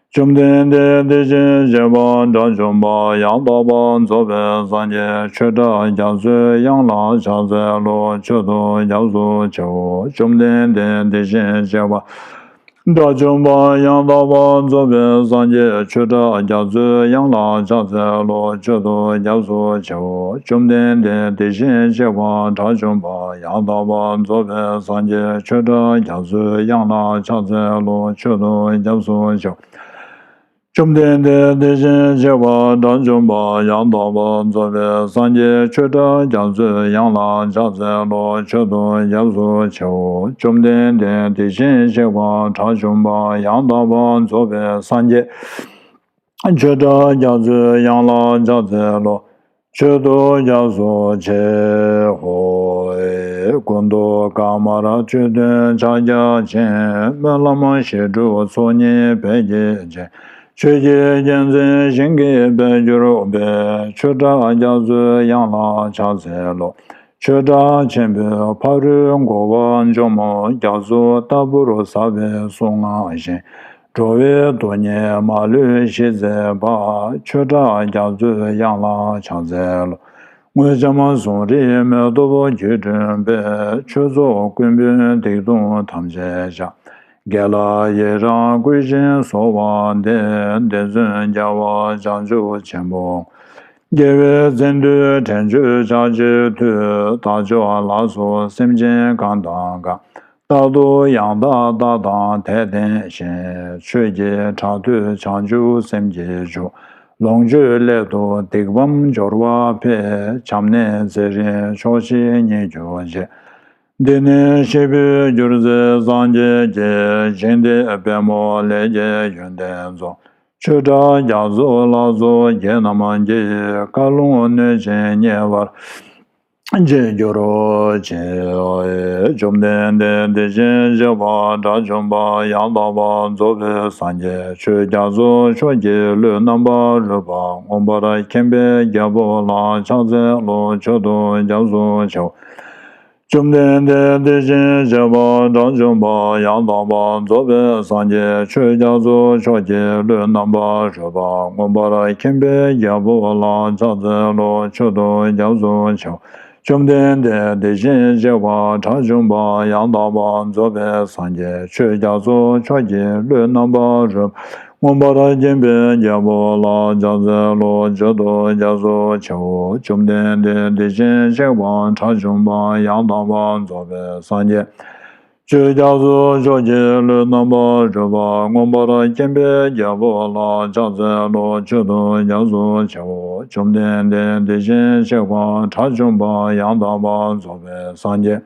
བཅོམ་ལྡན་འདས་དེ་བཞིན་གཤེགས་པ་དགྲ་བཅོམ་པ་ཡང་དག་པར་རྫོགས་པའི་སངས་རྒྱས་ཆོས་གྲགས་རྒྱ་མཚོའི་དབྱངས་ལ་ཕྱག་འཚལ་ལོ། མཆོད་དོ་སྐྱབས་སུ་མཆིའོ། བཅོམ་ལྡན་འདས་དེ་བཞིན་གཤེགས་པ་དགྲ་བཅོམ་པ་ཡང་དག་པར་རྫོགས་པའི་སངས་རྒྱས་ཆོས་གྲགས་རྒྱ་མཚོའི་དབྱངས་ལ་ཕྱག་འཚལ་ལོ། མཆོད་དོ་སྐྱབས་སུ་མཆིའོ། བཅོམ་ལྡན་འདས་དེ་བཞིན་གཤེགས་པ་དགྲ་བཅོམ་པ་ཡང་དག་པར་རྫོགས་པའི་སངས་རྒྱས་ཆོས་གྲགས་རྒྱ་མཚོའི་དབྱངས་ལ་ཕྱག་འཚལ་ལོ། མཆོད་དོ་སྐྱབས་སུ་མཆིའོ། བཅོམ་ལྡན་འདས་དེ་བཞིན་གཤེགས་པ་དགྲ་བཅོམ་པ་ཡང་དག་པར་རྫོགས་པའི་སངས་རྒྱས་ཆོས་གྲགས་རྒྱ་མཚོའི་དབྱངས་ལ་ཕྱག་འཚལ་ལོ། མཆོད་དོ་སྐྱབས་སུ་མཆིའོ། བཅོམ་ལྡན་འདས་དེ་བཞིན་གཤེགས་པ་དགྲ་བཅོམ་པ་ཡང་དག་པར་རྫོགས་པའི་སངས་རྒྱས་ཆོས་གྲགས་རྒྱ་མཚོའི་དབྱངས་ལ་ཕྱག་འཚལ་ལོ། མཆོད་དོ་སྐྱབས་སུ་མཆིའོ། ཀུན་ཏུ་དཀའ་མར་ཆོས་སྟོན་ཕྱག་རྒྱ་ཆེན། སྨོན་ལམ་བཞི་སྒྲུབ་ཚོགས་གཉིས་འཕེལ་གྱི་རྗེ། ཆོས་ཀྱི་རྒྱལ་མཚན་ཞིང་གི་དཔལ་གྱུར་པའི། ཆོས་གྲགས་རྒྱ་མཚོའི་དབྱངས་ལ་ཕྱག་འཚལ་ལོ། ཆོས་གྲགས་ཆེན་པོའི་ཕ་རོལ་འགོ་བ་འཇོམས་རྒྱ་མཚོ་ལྟ་བུར་ཟབ་པའི་གསུང་ངག་བཞིན། འགྲོ་བའི་སྡུག་བསྔལ་མ་ལུས་ཞི་མཛད་པ། ཆོས་གྲགས་རྒྱ་མཚོའི་དབྱངས་ལ་ཕྱག་འཚལ་ལོ། དངོས་བྱམས་ཟུང་འབྲེལ་མེ་ཏོག་ཁྱུ་བསྐྲུན་པའི། ཆོས་ཚོགས་ཀུན་སྤུན་སྡིག་ལྟུང་ཐམས་ཅད་བཤགས། དགེ་ལ་ཡི་རང་བསྐུལ་ཞིང་གསོལ་བ་འདེབས། རྗེ་བཙུན་རྒྱལ་བ་བྱང་ཆུབ་ཆེན་པོ། རྒྱལ་བའི་མཚན་བསྟོད་དྲན་མཆོད་ཕྱག་མཆོད་མཐུས། བདག་ཕྱོགས་ལ་སོགས་སེམས་ཅན་གང་དང་གང་། རྟག་ཏུ་ཡང་དག་ལྟ་དང་དད་ལྡན་ཞིང་། ཆོས་ཀྱི་གྲགས་བསྟོད་བྱང་ཆུབ་སེམས་ཀྱིས་ཞུ། ལོངས་སྤྱོད་སླད་དུ་སྡིག་སྤངས་འབྱོར་བ་འཕེལ། བྱམས་གནས་ཚེ་རིང་ཕྱོགས་བཞི་བརྙེས་གྱུར་ཅིག། འདི་ནི་སྐྱེས་བུས་གྱུར་ཚེ་སངས་རྒྱས་ཀྱི། ཞིང་འདིར་པདྨོ་ལས་ཀྱི་ཡོན་ཏན་རྫོགས། ཆོས་གྲགས་རྒྱ་མཚོ་ལ་སོགས་དགེ་རྣམས་ཀྱིས། བཀའ་ལུང་སྣོད་ཅན་མཉེས་པར་བྱེད་གྱུར་ཅིག། བཅོམ་ལྡན་འདས་དེ་བཞིན་གཤེགས་པ་དགྲ་བཅོམ་པ་ཡང་དག་པར་རྫོགས་པའི་སངས་རྒྱས་ཆོས་རྒྱ་མཚོ་མཆོག་གི་ལུས་རྣམ་པར་རོལ་པ་མངོན་པར་མཁྱེན་པའི་རྒྱལ་པོ་ལ་ཕྱག་འཚལ་ལོ། མཆོད་དོ་སྐྱབས་སུ་མཆིའོ། བཅོམ་ལྡན་འདས་དེ་བཞིན་གཤེགས་པ་དགྲ་བཅོམ་པ་ཡང་དག་པར་རྫོགས་པའི་སངས་རྒྱས་ཆོས་རྒྱ་མཚོ་མཆོག་གི་ལུས་རྣམ་པར་རོལ་པ་མངོན་པར་མཁྱེན་པའི་རྒྱལ་པོ་ལ་ཕྱག་འཚལ་ལོ། མཆོད་དོ་སྐྱབས་སུ་མཆིའོ། བཅོམ་ལྡན་འདས་དེ་བཞིན་གཤེགས་པ་དགྲ་བཅོམ་པ་ཡང་དག་པར་རྫོགས་པའི་སངས་རྒྱས་ཆོས་རྒྱ་མཚོ་མཆོག་གི་ལུས་རྣམ་པར་རོལ་པ་མངོན་པར་མཁྱེན་པའི་རྒྱལ་པོ་ལ་ཕྱག་འཚལ་ལོ། མཆོད་དོ་རྒྱ་མཚོ་ཆེ་བོ། བཅོམ་ལྡན་འདས་དེ་བཞིན་གཤེགས་པ་དགྲ་བཅོམ་པ་ཡང་དག་པར་རྫོགས་པའི་སངས་རྒྱས་ཆོས་རྒྱ་མཚོ་མཆོག་གི་ལུས་རྣམ་པར་རོལ་པ་མངོན་པར་མཁྱེན་པའི་རྒྱལ་པོ་ལ་ཕྱག་འཚལ་ལོ། མཆོད་དོ་རྒྱ་མཚོ་ཆེ་བོ། བཅོམ་ལྡན་འདས་དེ་བཞིན་གཤེགས་པ་དགྲ་བཅོམ་པ་ཡང་དག་པར་རྫོགས་པའི་སངས་རྒྱས་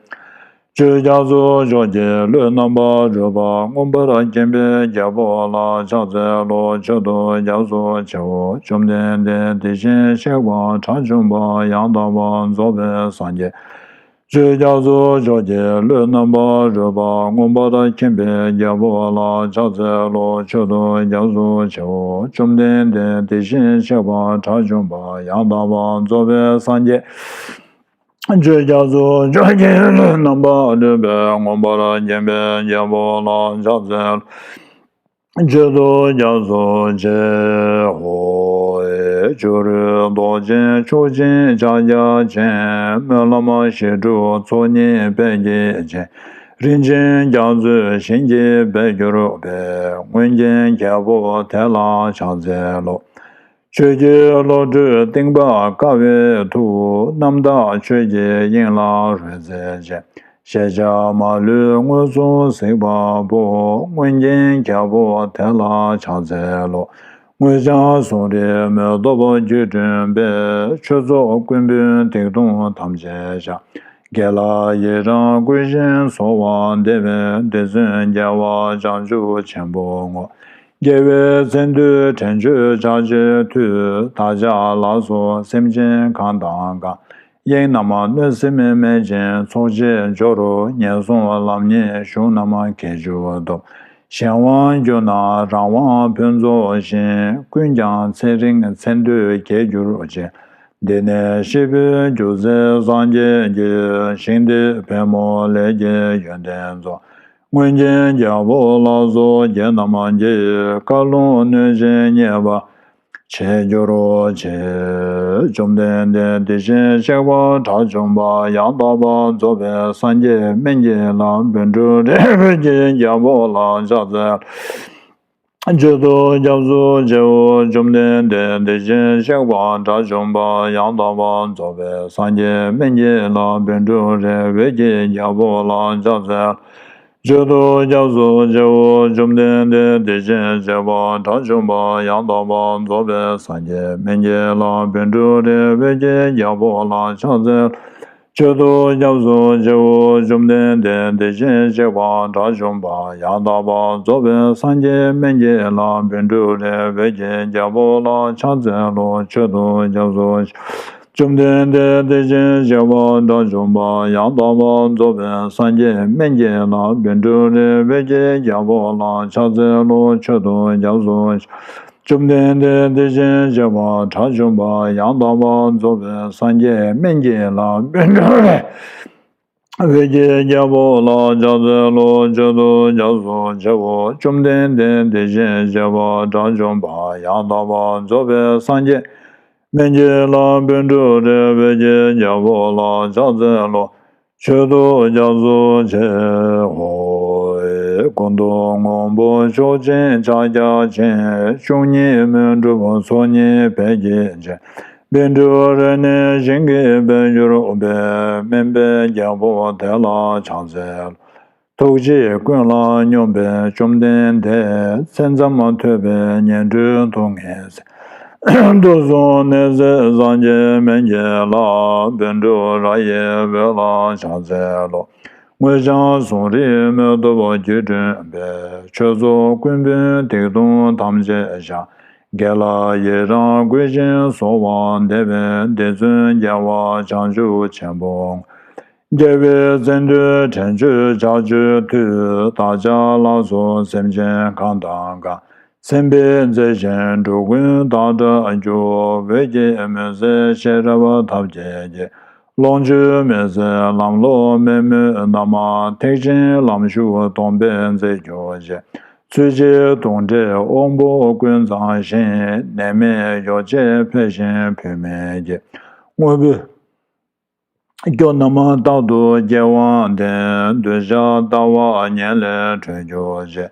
ཆོས་རྒྱ་མཚོ་མཆོག་གི་ལུས་རྣམ་པར་རོལ་པ་མངོན་པར་མཁྱེན་པའི་རྒྱལ་པོ་ལ་ཕྱག་འཚལ་ལོ། མཆོད་དོ་རྒྱ་མཚོ་ཆེ་བོ། བཅོམ་ལྡན་འདས་དེ་བཞིན་གཤེགས་པ་དགྲ་བཅོམ་པ་ཡང་དག་པར་རྫོགས་པའི་སངས་རྒྱས་ཆོས་རྒྱ་མཚོ་མཆོག་གི་ལུས་རྣམ་པར་རོལ་པ་མངོན་པར་མཁྱེན་པའི་རྒྱལ་པོ་ལ་ཕྱག་འཚལ་ལོ། མཆོད་དོ་རྒྱ་མཚོ་ཆེ་བོ། བཅོམ་ལྡན་འདས་དེ་བཞིན་གཤེགས་པ་དགྲ་བཅོམ་པ་ཡང་དག་པར་རྫོགས་པའི་སངས་རྒྱས་ཆོས་རྒྱ་མཚོ་མཆོག་གི་ལུས་རྣམ་པར་རོལ་པས་མངོན་པར་མཁྱེན་པའི་རྒྱལ་པོ་ལ་ཕྱག་འཚལ། མཆོད་དོ་རྒྱ་མཚོ་ཆེ་བོ། བྱུ་རུ་མདོག་ཅན་མཆོག་སྦྱིན་ཕྱག་རྒྱ་ཅན། སྨོན་ལམ་བཞི་སྒྲུབ་ཚོགས་གཉིས་འཕེལ་གྱི་རྒྱན། རིན་ཆེན་རྒྱ་མཚོས་ཞིང་གི་དཔལ་གྱུར་པའི། མངོན་མཁྱེན་རྒྱལ་པོ་དེ་ལ་ཕྱག་འཚལ་ལོ། ཆོས་ཀྱི་བློ་གྲོས་གཏིང་དཔག་དཀའ་བའི་མཐུ། རྣམ་དག་ཆོས་ཀྱི་དབྱིངས་ལ་རོལ་མཛད་ཅིང་། ཤེས་བྱ་མ་ལུས་མངོན་སུམ་གཟིགས་པ་པོ། མངོན་མཁྱེན་རྒྱལ་པོ་དེ་ལ་ཕྱག་འཚལ་ལོ། མངོན་བྱང་གཟུགས་རིས་མེ་ཏོག་རྒྱུད་བསྐྲུན་པའི། ཆོས་ཚོགས་ཀུན་སྤུན་སྡིག་ལྟུང་ཐམས་ཅད་བཤགས། དགེ་ལ་ཡི་རང་བསྐུལ་ཞིང་གསོལ་བ་འདེབས་པའི། དེ་ཚུན་རྒྱལ་བ་བྱང་ཆུབ་ཆེན་པོའི་ངོར། དགེ་བའི་མཚན་བསྟོད་དྲན་བརྗོད་བྱ་བྱེད་མཐུས། བདག་ཅག་ལ་སོགས་སེམས་ཅན་གང་དང་གང་། དབྱིངས་རྣམས་གནོད་སེམས་མེད་ཅིང་ཚོགས་ཆེན་སྦྱོར། ངན་སོང་ལམ་གཉིས་ཞུགས་རྣམས་དགེ་མཆོག་ཐོབ། གཞན་དབང་གྱུར་ན་རང་དབང་ཕུན་ཚོགས་ཤིང་། ཀུན་ཀྱང་ཚེ་རིང་མཚན་ཐོས་དགེ་གྱུར་ཅིང་། འདི་ནས་སྐྱེས་བུ་རྒྱུ་མཚན་སངས་རྒྱས་ཀྱི། ཞིང་འདིར་ཕན་པོ་ལས་ཀྱི་ཡོན་ཏན་རྫོགས། མངོན་མཁྱེན་རྒྱལ་པོ་ལ་སོགས་དགེ་རྣམས་ཀྱིས། བཀའ་ལུང་སྣོད་བཅུད་མཉེས་པར་བྱས་གྱུར་ཅིག། བཅོམ་ལྡན་འདས་དེ་བཞིན་གཤེགས་པ་དགྲ་བཅོམ་པ་ཡང་དག་པར་རྫོགས་པའི་སངས་རྒྱས་སྨན་གྱི་བླ་བཻ་ཌཱུརྱ་རིགས་ཀྱི་རྒྱལ་པོ་ལ་ཕྱག་འཚལ། མཆོད་དོ་རྒྱ་མཚོ་ཆེ་བོ། བཅོམ་ལྡན་འདས་དེ་བཞིན་གཤེགས་པ་དགྲ་བཅོམ་པ་ཡང་དག་པར་རྫོགས་པའི་སངས་རྒྱས་སྨན་གྱི་བླ་བཻ་ཌཱུརྱ་འོད་ཀྱི་རྒྱལ་པོ་ལ་ཕྱག་འཚལ། མཆོད་དོ་རྒྱ་མཚོ་ཆེ་བོ། བཅོམ་ལྡན་འདས་དེ་བཞིན་གཤེགས་པ་དགྲ་བཅོམ་པ་ཡང་དག་པར་རྫོགས་པའི་སངས་རྒྱས་སྨན་གྱི་བླ་བཻ་ཌཱུརྱ་འོད་ཀྱི་རྒྱལ་པོ་ལ་ཕྱག་འཚལ། མཆོད་དོ་རྒྱ་མཚོ་ཆེ་བོ། བཅོམ་ལྡན་འདས་དེ་བཞིན་གཤེགས་པ་དགྲ་བཅོམ་པ་ཡང་དག་པར་རྫོགས་པའི་སངས་རྒྱས་སྨན་གྱི་བླ་བཻ་ཌཱུརྱ་འོད་ཀྱི་རྒྱལ་པོ་ལ་ཕྱག་འཚལ་ལོ། མཆོད་དོ་རྒྱ་མཚོ་ཆེ། བཅོམ་ལྡན་འདས་དེ་བཞིན་གཤེགས་པ་དགྲ་བཅོམ་པ་ཡང་དག་པར་རྫོགས་པའི་སངས་རྒྱས་སྨན་གྱི་བླ་བཻ་ཌཱུརྱ་འོད་ཀྱི་རྒྱལ་པོ་ལ་ཕྱག་འཚལ་ལོ། མཆོད་དོ་རྒྱ་མཚོ་ཆེ། བཅོམ་ལྡན་འདས་དེ་བཞིན་གཤེགས་པ་དགྲ་བཅོམ་པ་ཡང་དག་པར་རྫོགས་པའི་སངས་རྒྱས་སྨན་གྱི་བླ་བཻ་ཌཱུརྱ་འོད་ཀྱི་རྒྱལ་པོ་ལ་ཕྱག་འཚལ་ལོ། མཆོད་དོ་རྒྱ་མཚོ་ཆེ་བོ། བཅོམ་ལྡན་འདས་དེ་བཞིན་གཤེགས་པ་དགྲ་བཅོམ་པ་ཡང་དག་པར་རྫོགས་པའི་སངས་རྒྱས་སྨན་གྱི་བླ་བཻ་ཌཱུརྱ་འོད་ཀྱི་རྒྱལ་པོ་ལ་ཕྱག་འཚལ་ལོ། མཆོད་དོ་རྒྱ་མཚོ་ཆེ་བོ། ཀུན་ཏུ་སྔོན་པོ་མཆོག་སྦྱིན་ཕྱག་རྒྱ་ཆེན། བཅུ་གཉིས་སྨོན་གྲུབ་ཚོགས་གཉིས་འཕེལ་གྱི་རྒྱན། བཻ་ཌཱུརྱ་ནི་ཞིང་གི་དཔལ་གྱུར་པའི། སྨན་པའི་རྒྱལ་པོ་དེ་ལ་ཕྱག་འཚལ། ཐུགས་རྗེས་ཀུན་ལ་སྙོམས་པའི་བཅོམ་ལྡན་འདས། མཚན་ཙམ་ཐོས་པས་ཉན་ཐོས་སྡུག་བསྔལ་སེལ། དུག་གསུམ་ནད་སེལ་སངས་རྒྱས་སྨན་གྱི་བླ། བཻ་ཌཱུརྱ་ཡི་འོད་ལ་ཕྱག་འཚལ་ལོ། མངོན་བྱང་གཟུགས་རིས་མེ་ཏོག་རྒྱུད་བསྐྲུན་པའི། ཆོས་ཚོགས་ཀུན་སྤུན་སྡིག་ལྟུང་ཐམས་ཅད་བཤགས། དགེ་ལ་ཡི་རང་བསྐུལ་ཞིང་གསོལ་བ་འདེབས་པའི། དེ་ཚུན་རྒྱལ་བ་བྱང་ཆུབ་ཆེན་པོ། དགེ་བའི་མཚན་བསྟོད་དྲན་བརྗོད་བྱ་སྤྱོད་མཐུས། བདག་ཅག་ལ་སོགས་སེམས་ཅན་གང་དང་གང་། སེམས་པའི་མཛེས་ཤིང་འགྲོ་ཀུན་དག་བསྒྲལ་གྱུར། འོད་ཀྱི་མུན་སེལ་ཤེས་རབ་ཐབས་མཁས་ཀྱིས། ལོངས་སྤྱོད་མི་ཟད་ལམ་སློབ་དམན་མོས་རྣམས། ཐེག་ཆེན་ལམ་ཞུགས་སྟོང་པས་མཛེས་གྱུར་ཅིག། ཚུལ་འཆོས་དུང་འདྲེས་དབང་པོ་ཀུན་གཙང་ཞིང་། ནད་མེད་གཡོ་བྱད་འཕེལ་ཞིང་བུད་མེད་ཀྱི། དངོས་པོའི་ སྐྱོ་རྣམས་རྟག་ཏུ་སྐྱེ་བ་འདས། འདོད་ཆགས་ལྟ་བ་ངན་ལས་གྲོལ་གྱུར་ཅིག།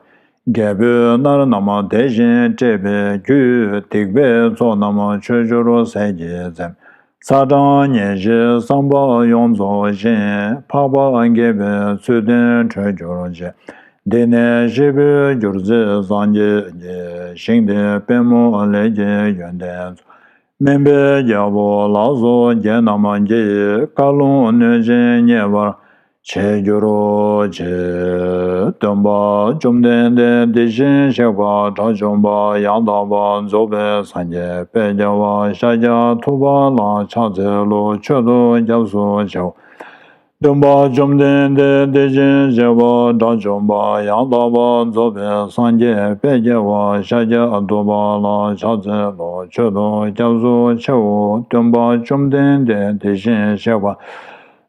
རྒྱལ་པོའི་མནར་རྣམས་དེ་བཞིན་བསྐྲད་པའི་རྒྱུད། སྡིག་པའི་ཚོགས་རྣམས་ཆོས་འབྱོར་ཟས་ཀྱིས་འཚེམ། ཚ་གྲང་ཉེས་བྱས་བསམ་པ་ཡོངས་རྫོགས་ཤིང་། འཕགས་པ་དགེ་བའི་ཚུལ་ཁྲིམས་གྲོལ་གྱུར་ཅིག། འདི་ནས་གཤེགས་པའི་སྒྱུ་རྩལ་སངས་རྒྱས་ཀྱི། ཞིང་འདི་པདྨོ་ལས་ཀྱི་ཡོན་ཏན་མཚོན། སྨན་པའི་རྒྱལ་པོ་ལ་སོགས་རྒྱལ་རྣམས་ཀྱིས། བཀའ་ལུང་སྣོད་ཆེན་མཉེས་པར་བྱས་གྱུར་ཅིག། སྟོན་པ་བཅོམ་ལྡན་འདས་དེ་བཞིན་གཤེགས་པ་དགྲ་བཅོམ་པ་ཡང་དག་པར་རྫོགས་པའི་སངས་རྒྱས་དཔལ་རྒྱལ་བ་ཤཱཀྱ་ཐུབ་པ་ལ་ཕྱག་འཚལ་ལོ། མཆོད་དོ་སྐྱབས་སུ་མཆིའོ། སྟོན་པ་བཅོམ་ལྡན་འདས་དེ་བཞིན་གཤེགས་པ་དགྲ་བཅོམ་པ་ཡང་དག་པར་རྫོགས་པའི་སངས་རྒྱས་དཔལ་རྒྱལ་བ་ཤཱཀྱ་ཐུབ་པ་ལ་ཕྱག་འཚལ་ལོ། མཆོད་དོ་སྐྱབས་སུ་མཆིའོ། སྟོན་པ་བཅོམ་ལྡན་འདས་དེ་བཞིན་གཤེགས་པ་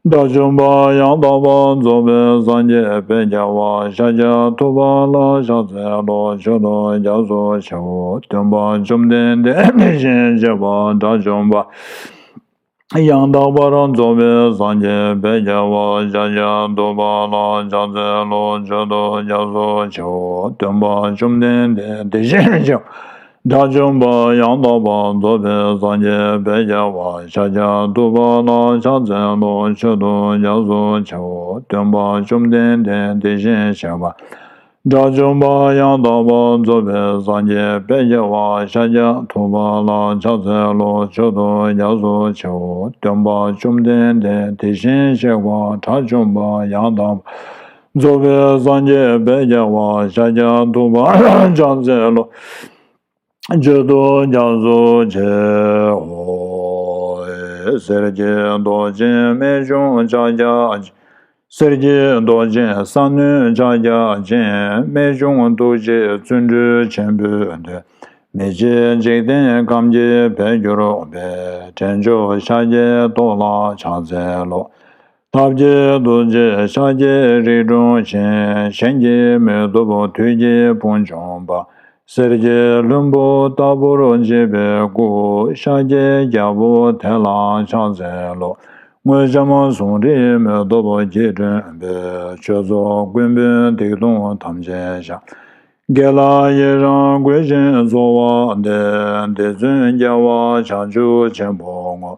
དགྲ་བཅོམ་པ་ཡང་དག་པར་རྫོགས་པའི་སངས་རྒྱས་དཔལ་རྒྱལ་བ་ཤཱཀྱ་ཐུབ་པ་ལ་ཕྱག་འཚལ་ལོ། མཆོད་དོ་སྐྱབས་སུ་མཆིའོ། སྟོན་པ་བཅོམ་ལྡན་འདས་དེ་བཞིན་གཤེགས་པ་དགྲ་བཅོམ་པ་ཡང་དག་པར་རྫོགས་པའི་སངས་རྒྱས་དཔལ་རྒྱལ་བ་ཤཱཀྱ་ཐུབ་པ་ལ་ཕྱག་འཚལ་ལོ། མཆོད་དོ་སྐྱབས་སུ་མཆིའོ། སྟོན་པ་བཅོམ་ལྡན་འདས་དེ་བཞིན་གཤེགས་དགྲ་བཅོམ་པ་ཡང་དག་པར་རྫོགས་པའི་སངས་རྒྱས་དཔལ་རྒྱལ་བ་ཤཱཀྱ་ཐུབ་པ་ལ་ཕྱག་འཚལ་ལོ། མཆོད་དོ་སྐྱབས་སུ་མཆིའོ། སྟོན་པ་བཅོམ་ལྡན་འདས་དེ་བཞིན་གཤེགས་པ་དགྲ་བཅོམ་པ་ཡང་དག་པར་རྫོགས་པའི་སངས་རྒྱས་དཔལ་རྒྱལ་བ་ཤཱཀྱ་ཐུབ་པ་ལ་ཕྱག་འཚལ་ལོ། མཆོད་དོ་སྐྱབས་སུ་མཆིའོ། སྟོན་པ་བཅོམ་ལྡན་འདས་དེ་བཞིན་གཤེགས་པ་དགྲ་བཅོམ་པ་ཡང་དག་པར་རྫོགས་པའི་སངས་རྒྱས་དཔལ་རྒྱལ་བ་ཤཱཀྱ་ཐུབ་པ་ལ་ཕྱག་འཚལ་ལོ། མཆོད་དོ་སྐྱབས་སུ་མཆིའོ། གསེར་གྱི་མདོག་ཅན་རྨད་བྱུང་ཕྱག་རྒྱ་ཅན། གསེར་གྱི་མདོག་ཅན་ས་གནོན་ཕྱག་རྒྱ་ཅན། རྨད་བྱུང་ཐུགས་རྗེ་བརྩོན་འགྲུས་ཆེན་པོའི་མཐུས། མི་ཕྱེད་འཇིག་རྟེན་ཁམས་ཀྱི་དཔལ་གྱུར་པའི། འདྲེན་མཆོག་ཤཱཀྱའི་ཏོག་ལ་ཕྱག་འཚལ་ལོ། ཐབས་མཁས་ཐུགས་རྗེ་ཤཱཀྱའི་རིགས་སུ་ཆེ། གཞན་གྱིས་མི་ཐུབ་དུས་ཀྱི་དཔུང་འཇོམས་པ། གསེར་གྱི་ལྷུན་པོ་ལྟ་བུར་བརྗིད་པའི་སྐུ། ཤཱཀྱའི་རྒྱལ་པོ་དེ་ལ་ཕྱག་འཚལ་ལོ། དངོས་འཇམ་ཟུང་འབྲེལ་མོས་སྟོབས་ཀྱིས་བསྐྲུན་པའི། ཆོས་ཚོགས་ཀུན་པོས་སྡིག་ལྟུང་ཐམས་ཅད་བཤགས། དགེ་ལ་ཡི་རང་བསྐུལ་ཞིང་གསོལ་བ་འདེབས། འདི་མཚོན་རྒྱལ་བ་བྱང་ཆུབ་ཆེན་པོའི་ངོ་།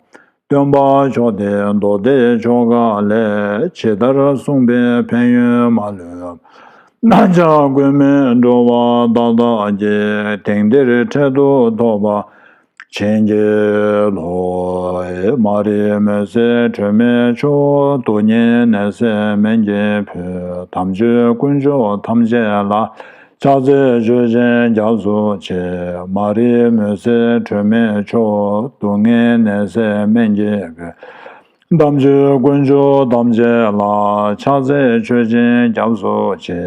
སྟོན་པ་མཆོག་དེ་མདོ་སྡེ་ཆོ་ག་ལས། ཇི་ལྟར་གསུངས་པའི་ཕན་ཡོན་མ་ལུས་པ། རྣམ་གྲངས་ཀུན་སྨོན་འགྲོ་བ་མཐའ་དག་གི། དེང་འདིར་འཕྲལ་དུ་ཐོབ་པར་བྱིན་གྱིས་རློབས། མ་རིག་མུན་སེལ་སྒྲོན་མེ་མཆོག། སྡུག་བསྔལ་ནད་སེལ་སྨན་གྱི་ཕུད། དམ་ཆོས་དཀོན་མཆོག་ཐམས་ཅད་ལ། ཕྱག་འཚལ་མཆོད་ཅིང་སྐྱབས་སུ་མཆི། མ་རིག་མུན་སེལ་སྒྲོན་མེ་མཆོག། སྡུག་བསྔལ་ནད་སེལ་སྨན་གྱི་ཕུད། དམ་ཆོས་དཀོན་མཆོག་ཐམས་ཅད་ལ། ཕྱག་འཚལ་མཆོད་ཅིང་སྐྱབས་སུ་མཆི།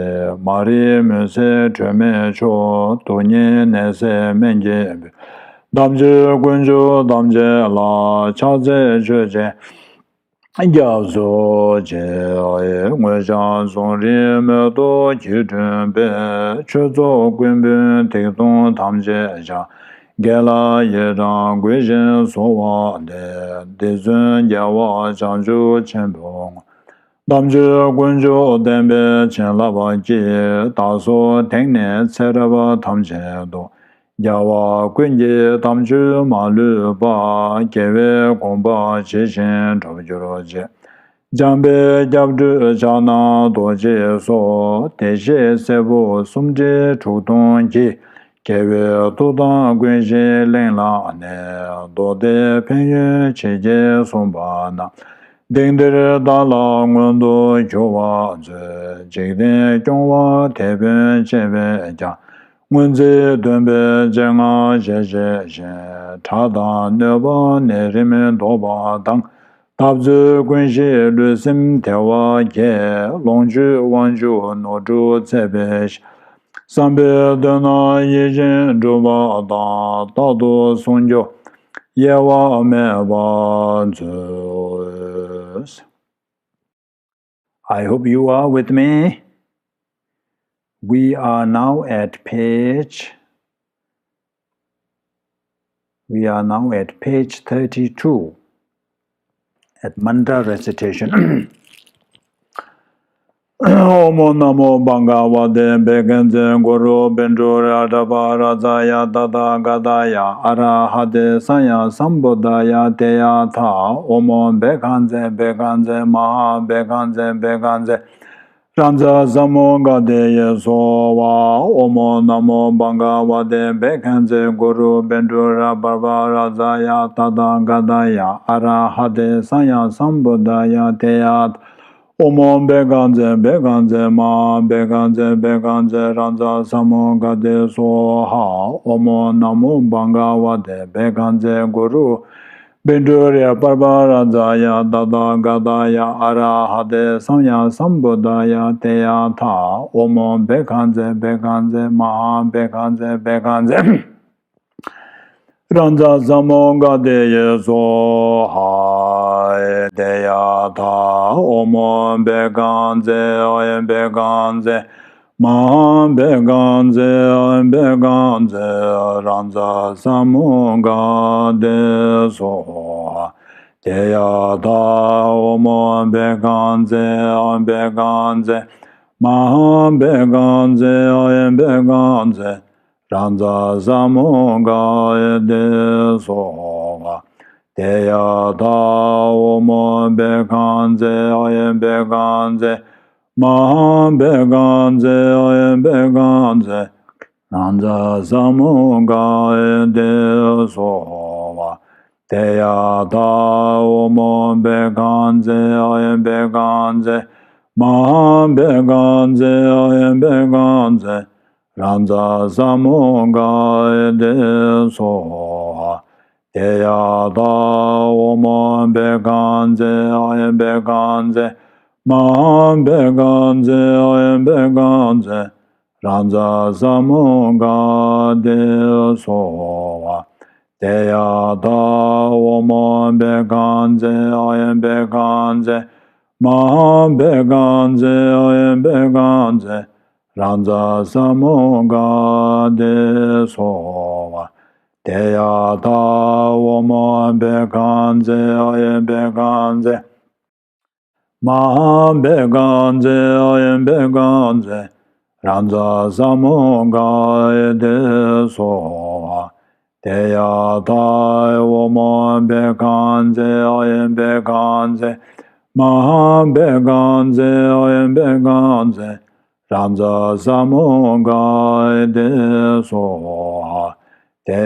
མ་རིག་མུན་སེལ་སྒྲོན་མེ་མཆོག། སྡུག་བསྔལ་ནད་སེལ་སྨན་གྱི་ཕུད། དམ་ཆོས་དཀོན་མཆོག་ཐམས་ཅད་ལ། ཕྱག་འཚལ་མཆོད་ཅིང་སྐྱབས་སུ་མཆི། དངོས་འཇམ་ཟུང་འབྲེལ་མོས་སྟོབས་ཀྱིས་བསྐྲུན་པའི། ཆོས་ཚོགས་ཀུན་པོས་སྡིག་ལྟུང་ཐམས་ཅད་བཤགས། དགེ་ལ་ཡི་རང་བསྐུལ་ཞིང་གསོལ་བ་འདེབས། འདི་མཚོན་རྒྱལ་བ་བྱང་ཆུབ་ཆེན་པོའི་ངོ་། དམ་ཆོས་དཀོན་མཆོག་བསྟན་པའི་བྱིན་རླབས་ཀྱིས། བདག་སོགས་དེང་ནས་ཚེ་རབས་ཐམས་ཅད་དུ། རྒྱལ་བ་ཀུན་གྱི་དམ་ཆོས་མ་ལུས་པ། རྒྱལ་བའི་དགོངས་པ་ཇི་བཞིན་འགྲུབ་གྱུར་ཅིག། འཇམ་དཔལ་སྐྱབས་སྤྲུལ་ཕྱག་ན་རྡོ་རྗེ་སོགས། བདེ་གཤེགས་སྲས་པོ་གསུམ་སྒྲིལ་དྲུག་སྟོང་གིས། རྒྱལ་བའི་ཐུགས་དམ་ཀུན་གཞི་གླིང་ལ་གནས། མདོ་སྡེའི་ཕན་ཡོན་ཇི་སྙེད་གསུངས་པ་རྣམས། དེང་འདིར་བདག་ལ་མངོན་དུ་གྱུར་པར་མཛོད། འཇིག་རྟེན་སྐྱོང་བ་དེད་དཔོན་བཅས་པས་ཀྱང་། སྔོན་ཚེ་སྡོམ་པའི་སྤྱན་སྔར་ཞལ་བཞེས་ཤིང་། དགྲ་དང་གནོད་པ་ནད་རིམས་བཟློག་པ་དང་། འཐབ་རྩོད་ཀུན་ཞི་ལུས་སེམས་བདེ་བ་རྒྱས། ལོངས་སྤྱོད་དབང་ཕྱུག་ནོར་འཁྲུལ་ཚེ་འཕེལ་ཞིང་། བསམ་པའི་དོན་རྣམས་ཡིད་བཞིན་འགྲུབ་པ་དང་། རྟག་ཏུ་སྲུང་སྐྱོབ་གཡེལ་བ་མེད་པར་མཛོད། I hope you are with me. We are now at page, we are now at page thirty-two. Mantra recitation. ཨོཾ་ནམོ་བྷ་ག་ཝ་ཏེ་བྷ་ག་ཛེ་གུ་རུ་པིན་ཌུ་ར་པྲ་བྷ་རཱ་ཛ་ཡ་ཏ་ཐཱ་ག་ཏ་ཡ་ཨ་ར་ཧ་ཏེ་སམ་ཡ་སམ་བུ་དྷ་ཡ་ཏདྱ་ཐཱ། ཨོཾ་བྷ་ག་ཛེ་བྷ་ག་ཛེ་མ་ཧཱ་བྷ་ག་ཛེ་བྷ་ག་ཛེ་རཱ་ཛ་ས་མུདྒ་ཏེ་ཡེ་སྭཱ་ཧཱ། ཨོཾ་ནམོ་བྷ་ག་ཝ་ཏེ་བྷ་ག་ཛེ་གུ་རུ་པིན་ཌུ་ར་པྲ་བྷ་རཱ་ཛ་ཡ་ཏ་ཐཱ་ག་ཏ་ཡ་ཨ་ར་ཧ་ཏེ་སམ་ཡ་སམ་བུ་དྷ་ཡ་ཏདྱ་ཐཱ། ཨོཾ་བྷ་ག་ཛེ་བྷ་ག་ཛེ་མ་ཧཱ་བྷ་ག་ཛེ་བྷ་ག་ཛེ་རཱ་ཛ་ས་མུདྒ་ཏེ་སྭཱ་ཧཱ། ཨོཾ་ནམོ་བྷ་ག་ཝ་ཏེ་བྷ་ག་ཛེ་གུ་རུ་པིན་ཌུ་ར་པྲ་བྷ་རཱ་ཛ་ཡ་ཏ་ཐཱ་ག་ཏ་ཡ་ཨ་ར་ཧ་ཏེ་སམ་ཡ་སམ་བུ་དྷ་ཡ་ཏདྱ་ཐཱ། ཨོཾ་བྷ་ག་ཛེ་བྷ་ག་ཛེ་མ་ཧཱ་བྷ་ག་ཛེ་བྷ་ག་ཛེ་རཱ་ཛ་ས་མུདྒ་ཏེ་ཡེ་སྭཱ་ཧཱ་ཏདྱ་ཐཱ། ཨོཾ་བྷ་ག་ཛེ་བྷ་ག་ཛེ་མ་ཧཱ་བྷ་ག་ཛེ་བྷ་ག་ཛེ་རཱ་ཛ་ས་མུདྒ་ཏེ་སྭཱ་ཧཱ་ཏདྱ་ཐཱ། ཨོཾ་བྷ་ག་ཛེ་བྷ་ག་ཛེ་མ་ཧཱ་བྷ་ག་ཛེ་བྷ་ག་ཛེ་རཱ་ཛ་ས་མུདྒ་ཏེ་སྭཱ་ཧཱ་ཏདྱ་ཐཱ། ཨོཾ་བྷ་ག་ཛེ་བྷ་ག་ཛེ་མ་ཧཱ་བྷ་ག་ཛེ་བྷ་ག་ཛེ་རཱ་ཛ་ས་མུདྒ་ཏེ་སྭཱ་ཧཱ་ཏདྱ་ཐཱ། ཨོཾ་བྷ་ག་ཛེ་བྷ་ག་ཛེ་མ་ཧཱ་བྷ་ག་ཛེ་བྷ་ག་ཛེ་རཱ་ཛ་ས་མུདྒ་ཏེ་སྭཱ་ཧཱ་ཏདྱ་ཐཱ། ཨོཾ་བྷ་ག་ཛེ་བྷ་ག་ཛེ་མ་ཧཱ་བྷ་ག་ཛེ་བྷ་ག་ཛེ་རཱ་ཛ་ས་མུདྒ་ཏེ་སྭཱ་ཧཱ་ཏདྱ་ཐཱ། ཨོཾ་བྷ་ག་ཛེ་བྷ་ག་ཛེ་མ་ཧཱ་བྷ་ག་ཛེ་བྷ་ག་ཛེ་རཱ་ཛ་ས་མུདྒ་ཏེ་སྭཱ་ཧཱ་ཏདྱ་ཐཱ། ཨོཾ་བྷ་ག་ཛེ་བྷ་ག་ཛེ་མ་ཧཱ་བྷ་ག་ཛེ་བྷ་ག་ཛེ་རཱ་ཛ་ས་མུདྒ་ཏེ་སྭཱ་ཧཱ་ཏདྱ་ཐཱ། ཨོཾ་བྷ་ག་ཛེ་བྷ་ག་ཛེ་མ་ཧཱ་བྷ་ག་ཛེ་བྷ་ག་ཛེ་རཱ་ཛ་ས་མུདྒ་ཏེ་སྭཱ་ཧཱ་ཏདྱ་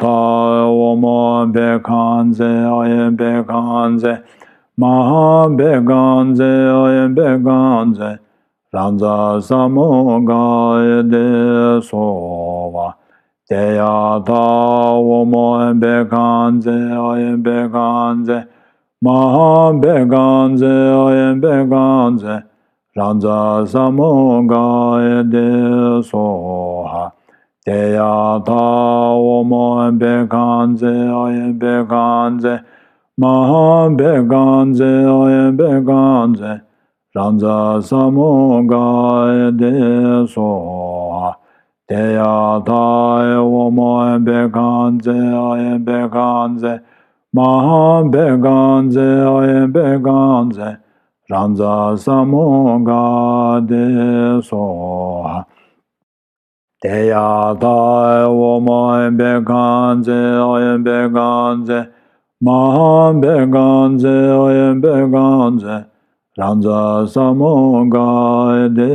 ཐཱ། ཨོཾ་བྷ་ག་ཛེ་བྷ་ག་ཛེ་མ་ཧཱ་བྷ་ག་ཛེ་བྷ་ག་ཛེ་རཱ་ཛ་ས་མུདྒ་ཏེ་སྭཱ་ཧཱ་ཏདྱ་ཐཱ། ཨོཾ་བྷ་ག་ཛེ་བྷ་ག་ཛེ་མ་ཧཱ་བྷ་ག་ཛེ་བྷ་ག་ཛེ་རཱ་ཛ་ས་མུདྒ་ཏེ་སྭཱ་ཧཱ་ཏདྱ་ཐཱ། ཨོཾ་བྷ་ག་ཛེ་བྷ་ག་ཛེ་མ་ཧཱ་བྷ་ག་ཛེ་བྷ་ག་ཛེ་རཱ་ཛ་ས་མུདྒ་ཏེ་སྭཱ་ཧཱ་ཏདྱ་ཐཱ། ཨོཾ་བྷ་ག་ཛེ་བྷ་ག་ཛེ་མ་ཧཱ་བྷ་ག་ཛེ་བྷ་ག་ཛེ་རཱ་ཛ་ས་མུདྒ་ཏེ་སྭཱ་ཧཱ་ཏདྱ་ཐཱ། ཨོཾ་བྷ་ག་ཛེ་བྷ་ག་ཛེ་མ་ཧཱ་བྷ་ག་ཛེ་བྷ་ག་ཛེ་རཱ་ཛ་ས་མུདྒ་ཏེ་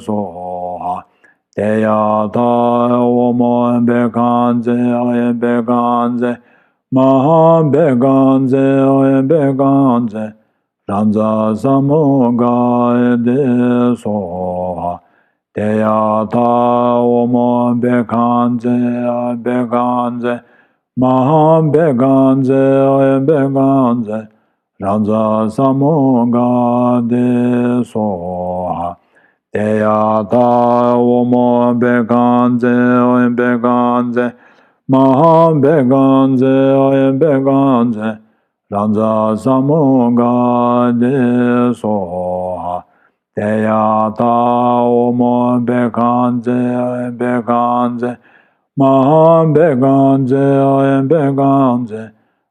སྭཱ་ཧཱ་ཏདྱ་ཐཱ། ཨོཾ་བྷ་ག་ཛེ་བྷ་ག་ཛེ་མ་ཧཱ་བྷ་ག་ཛེ་བྷ་ག་ཛེ་རཱ་ཛ་ས་མུདྒ་ཏེ་སྭཱ་ཧཱ་ཏདྱ་ཐཱ། ཨོཾ་བྷ་ག་ཛེ་བྷ་ག་ཛེ་མ་ཧཱ་བྷ་ག་ཛེ་བྷ་ག་ཛེ་རཱ་ཛ་ས་མུདྒ་ཏེ་སྭཱ་ཧཱ་ཏདྱ་ཐཱ། ཨོཾ་བྷ་ག་ཛེ་བྷ་ག་ཛེ་མ་ཧཱ་བྷ་ག་ཛེ་བྷ་ག་ཛེ་རཱ་ཛ་ས་མུདྒ་ཏེ་སྭཱ་ཧཱ་ཏདྱ་ཐཱ། ཨོཾ་བྷ་ག་ཛེ་བྷ་ག་ཛེ་མ་ཧཱ་བྷ་ག་ཛེ་བྷ་ག་ཛེ་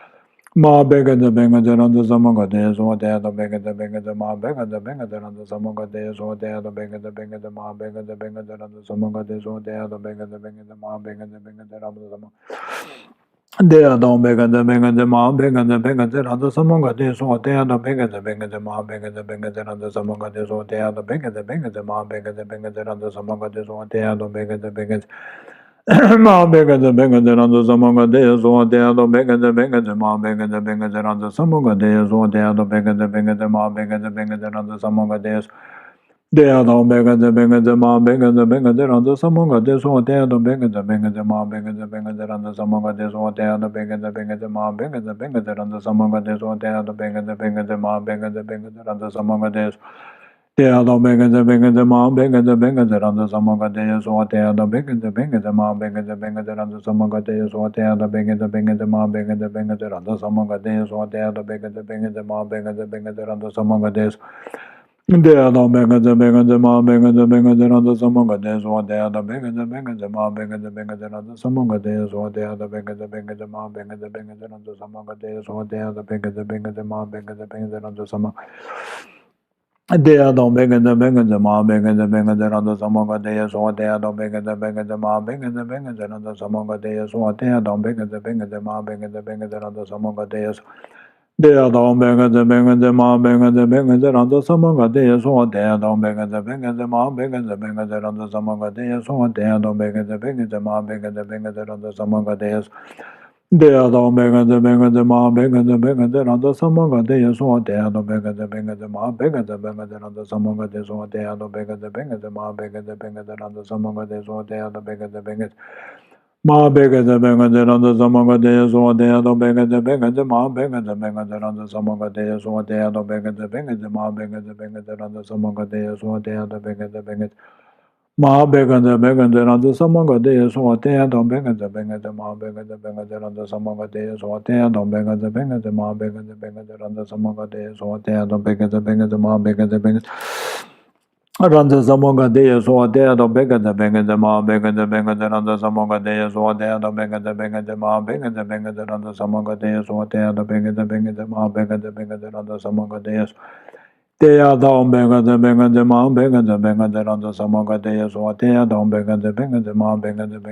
མ་འབད་ག་ཙ་འབད་ག་ཙ་ར་ཛ་ས་མ་ག་དྷེ་ཡ་སྭཱ་ཧཱ། དེ་ཡང་དང་འབད་ག་ཙ་འབད་ག་ཙ་མ་འབད་ག་ཙ་འབད་ག་ཙ་ར་ཛ་ས་མ་ག་དྷེ་ཡ་སྭཱ་ཧཱ། དེ་ཡང་དང་འབད་ག་ཙ་འབད་ག་ཙ་མ་འབད་ག་ཙ་འབད་ག་ཙ་ར་ཛ་ས་མ་ག་དྷེ་ཡ་སྭཱ་ཧཱ། དེ་ཡང་དང་འབད་ག་ཙ་འབད་ག་ཙ་མ་འབད་ག་ཙ་འབད་ག་ཙ་ར་ཛ་ས་མ། དེ་ཡང་དང་འབད་ག་ཙ་འབད་ག་ཙ་མ་འབད་ག་ཙ་འབད་ག་ཙ་ར་ཛ་ས་མ་ག་དྷེ་ཡ་སྭཱ་ཧཱ། དེ་ཡང་དང་འབད་ག་ཙ་འབད་ག་ཙ་མ་འབད་ག་ཙ་འབད་ག་ཙ་ར་ཛ་ས་མ་ག་དྷེ་ཡ་སྭཱ་ཧཱ། དེ་ཡང་དང་འབད་ག་ཙ་འབད་ག་ཙ་མ་འབད་ག་ཙ་འབད་ག་ཙ་ར་ཛ་ས་མ་ག་དྷེ་ཡ་སྭཱ་ཧཱ། དེ་ཡང་དང་འབད་ག་ཙ་འབད་ག་ཙ། མ་འབད་ག་ཙ་འབད་ག་ཙ་ར་ཛ་ས་མ་ག་དྷེ་ཡ་སྭཱ་ཧཱ། དེ་ཡང་དང་འབད་ག་ཙ་འབད་ག་ཙ་མ་འབད་ག་ཙ་འབད་ག་ཙ་ར་ཛ་ས་མ་ག་དྷེ་ཡ་སྭཱ་ཧཱ། དེ་ཡང་དང་འབད་ག་ཙ་འབད་ག་ཙ་མ་འབད་ག་ཙ་འབད་ག་ཙ་ར་ཛ་ས་མ་ག་དྷེ་ཡ་སྭཱ་ཧཱ། དེ་ཡང་དང་འབད་ག་ཙ་འབད་ག་ཙ་མ་འབད་ག་ཙ་འབད་ག་ཙ་ར་ཛ་ས་མ་ག་དྷེ་ཡ་སྭཱ་ཧཱ། དེ་ཡང་དང་འབད་ག་ཙ་འབད་ག་ཙ་མ་འབད་ག་ཙ་འབད་ག་ཙ་ར་ཛ་ས་མ་ག་དྷེ་ཡ་སྭཱ་ཧཱ། དེ་ཡང་དང་འབད་ག་ཙ་འབད་ག་ཙ་མ་འབད་ག་ཙ་འབད་ག་ཙ་ར་ཛ་ས་མ་ག་དྷེ་ཡ་སྭཱ་ཧཱ། དེ་ཡང་དང་འབད་ག་ཙ་འབད་ག་ཙ་མ་འབད་ག་ཙ་འབད་ག་ཙ་ར་ཛ་ས་མ་ག་དྷེ་ཡ་སྭཱ་ཧཱ། དེ་ཡང་དང་འབད་ག་ཙ་འབད་ག་ཙ་མ་འབད་ག་ཙ་འབད་ག་ཙ་ར་ཛ་ས་མ་ག་དྷེ་ཡ་སྭཱ་ཧཱ། དེ་ཡང་དང་འབད་ག་ཙ་འབད་ག་ཙ་མ་འབད་ག་ཙ་འབད་ག་ཙ་ར་ཛ་ས་མ་ག་དྷེ་ཡ་སྭཱ་ཧཱ། དེ་ཡང་དང་འབད་ག་ཙ་འབད་ག་ཙ་མ་འབད་ག་ཙ་འབད་ག་ཙ་ར་ཛ་ས་མ་ག་དྷེ་ཡ་སྭཱ་ཧཱ། དེ་ཡང་དང་འབད་ག་ཙ་འབད་ག་ཙ་མ་འབད་ག་ཙ་འབད་ག་ཙ་ར་ཛ་ས་མ་ག་དྷེ་ཡ་སྭཱ་ཧཱ། དེ་ཡང་དང་འབད་ག་ཙ་འབད་ག་ཙ་མ་འབད་ག་ཙ་འབད་ག་ཙ་ར་ཛ་ས་མ་ག་དྷེ་ཡ་སྭཱ་ཧཱ། དེ་ཡང་དང་འབད་ག་ཙ་འབད་ག་ཙ་མ་འབད་ག་ཙ་འབད་ག་ཙ་ར་ཛ་ས་མ་ག་དྷེ་ཡ་སྭཱ་ཧཱ། དེ་ཡང་དང་འབད་ག་ཙ་འབད་ག་ཙ་མ་འབད་ག་ཙ་འབད་ག་ཙ་ར་ཛ་ས་མ་ག་དྷེ་ཡ་སྭཱ་ཧཱ། དེ་ཡང་དང་འབད་ག་ཙ་འབད་ག་ཙ་མ་འབད་ག་ཙ་འབད་ག་ཙ་ར་ཛ་ས་མ་དེ་ཡང་དང་འབད་ག་ཙ་འབད་ག་ཙ་མ་འབད་ག་ཙ་འབད་ག་ཙ་ར་ཛ་ས་མ་ག་དྷེ་ཡ་སྭཱ་ཧཱ། དེ་ཡང་དང་འབད་ག་ཙ་འབད་ག་ཙ་མ་འབད་ག་ཙ་འབད་ག་ཙ་ར་ཛ་ས་མ་ག་དྷེ་ཡ་སྭཱ་ཧཱ། དེ་ཡང་དང་འབད་ག་ཙ་འབད་ག་ཙ་མ་འབད་ག་ཙ་འབད་ག་ཙ་ར་ཛ་ས་མ་ག་དྷེ་ཡ་སྭཱ་ཧཱ། དེ་ཡང་དང་འབད་ག་ཙ་འབད་ག་ཙ་མ་འབད་ག་ཙ་འབད་ག་ཙ་ར་ཛ་ས་མ་ག་དྷེ་ཡ་སྭཱ་ཧཱ། དེ་ཡང་དང་འབད་ག་ཙ་འབད་ག་ཙ་མ་འབད་ག་ཙ་འབད་ག་ཙ་ར་ཛ་ས་མ་ག་དྷེ་ཡ་སྭཱ་ཧཱ། དེ་ཡང་དང་འབད་ག་ཙ་འབད་ག་ཙ་མ་འབད་ག་ཙ་འབད་ག་ཙ་ར་ཛ་ས་མ་ག་དྷེ་ཡ་སྭཱ་ཧཱ། དེ་ཡང་དང་འབད་ག་ཙ་འབད་ག་ཙ་མ་འབད་ག་ཙ་འབད་ག་ཙ་ར་ཛ་ས་མ་ག་དྷེ་ཡ་སྭཱ་ཧཱ། དེ་ཡང་དང་འབད་ག་ཙ་འབད་ག་ཙ་མ་འབད་ག་ཙ་འབད་ག་ཙ་ར་ཛ་ས་མ་ག་དྷེ་ཡ་སྭཱ་ཧཱ། དེ་ཡང་དང་འབད་ག་ཙ་འབད་ག་ཙ་མ་འབད་ག་ཙ་འབད་ག་ཙ་ར་ཛ་ས་མ་ག་དྷེ་ཡ་སྭཱ་ཧཱ། དེ་ཡང་དང་འབད་ག་ཙ་འབད་ག་ཙ་མ་འབད་ག་ཙ་འབད་ག་ཙ་ར་ཛ་ས་མ་ག་དྷེ་ཡ་སྭཱ་ཧཱ། དེ་ཡང་དང་འབད་ག་ཙ་འབད་ག་ཙ་མ་འབད་ག་ཙ་འབད་ག་ཙ་ར་ཛ་ས་མ་ག་དྷེ་ཡ་སྭཱ་ཧཱ། དེ་ཡང་དང་འབད་ག་ཙ་འབད་ག་ཙ་མ་འབད་ག་ཙ་འབད་ག་ཙ་ར་ཛ་ས་མ་ག་དྷེ་ཡ་སྭཱ་ཧཱ། དེ་ཡང་དང་འབད་ག་ཙ་འབད་ག་ཙ་མ་འབད་ག་ཙ་འབད་ག་ཙ་ར་ཛ་ས་མ་ག་དྷེ་ཡ་སྭཱ་ཧཱ། དེ་ཡང་དང་འབད་ག་ཙ་འབད་ག་ཙ་མ་འབད་ག་ཙ་འབད་ག་ཙ་ར་ཛ་ས་མ་ག་དྷེ་ཡ་སྭཱ་ཧཱ། དེ་ཡང་དང་འབད་ག་ཙ་འབད་ག་ཙ་མ་འབད་ག་ཙ་འབད་ག་ཙ་ར་ཛ་ས་མ་ག་དྷེ་ཡ་སྭཱ་ཧཱ། དེ་ཡང་དང་འབད་ག་ཙ་འབད་ག་ཙ་མ་འབད་ག་ཙ་འབད་ག་ཙ་ར་ཛ་ས་མ་ག་དྷེ་ཡ་སྭཱ་ཧཱ། དེ་ཡང་དང་འབད་ག་ཙ་འབད་ག་ཙ་མ་འབད་ག་ཙ་འབད་ག་ཙ་ར་ཛ་ས་མ་ག་དྷེ་ཡ་སྭཱ་ཧཱ། དེ་ཡང་དང་འབད་ག་ཙ་འབད་ག་ཙ་མ་འབད་ག་ཙ་འབད་ག་ཙ་ར་ཛ་ས་མ་ག་དྷེ་ཡ་སྭཱ་ཧཱ། དེ་ཡང་དང་འབད་ག་ཙ་འབད་ག་ཙ་མ་འབད་ག་ཙ་འབད་ག་ཙ་ར་ཛ་ས་མ་ག་དྷེ་ཡ་སྭཱ་ཧཱ། དེ་ཡང་དང་འབད་ག་ཙ་འབད་ག་ཙ་མ་འབད་ག་ཙ་འབད་ག་ཙ་ར་ཛ་ས་མ་ག་དྷེ་ཡ་སྭཱ་ཧཱ། དེ་ཡང་དང་འབད་ག་ཙ་འབད་ག་ཙ་མ་འབད་ག་ཙ་འབད་ག་ཙ་ར་ཛ་ས་མ་ག་དྷེ་ཡ་སྭཱ་ཧཱ། དེ་ཡང་དང་འབད་ག་ཙ་འབད་ག་ཙ་མ་འབད་ག་ཙ་འབད་ག་ཙ་ར་ཛ་ས་མ་ག་དྷེ་ཡ་སྭཱ་ཧཱ། དེ་ཡང་དང་འབད་ག་ཙ་འབད་ག་ཙ་མ་འབད་ག་ཙ་འབད་ག་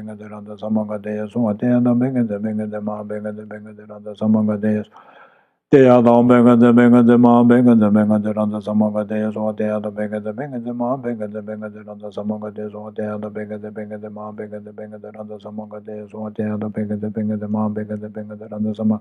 ཙ་ར་ཛ་ས་མ་ག་དྷེ་ཡ་སྭཱ་ཧཱ། དེ་ཡང་དང་འབད་ག་ཙ་འབད་ག་ཙ་མ་འབད་ག་ཙ་འབད་ག་ཙ་ར་ཛ་ས་མ་ག་དྷེ་ཡ་སྭཱ་ཧཱ། དེ་ཡང་དང་འབད་ག་ཙ་འབད་ག་ཙ་མ་འབད་ག་ཙ་འབད་ག་ཙ་ར་ཛ་ས་མ་ག་དྷེ་ཡ་སྭཱ་ཧཱ། དེ་ཡང་དང་འབད་ག་ཙ་འབད་ག་ཙ་མ་འབད་ག་ཙ་འབད་ག་ཙ་ར་ཛ་ས་མ་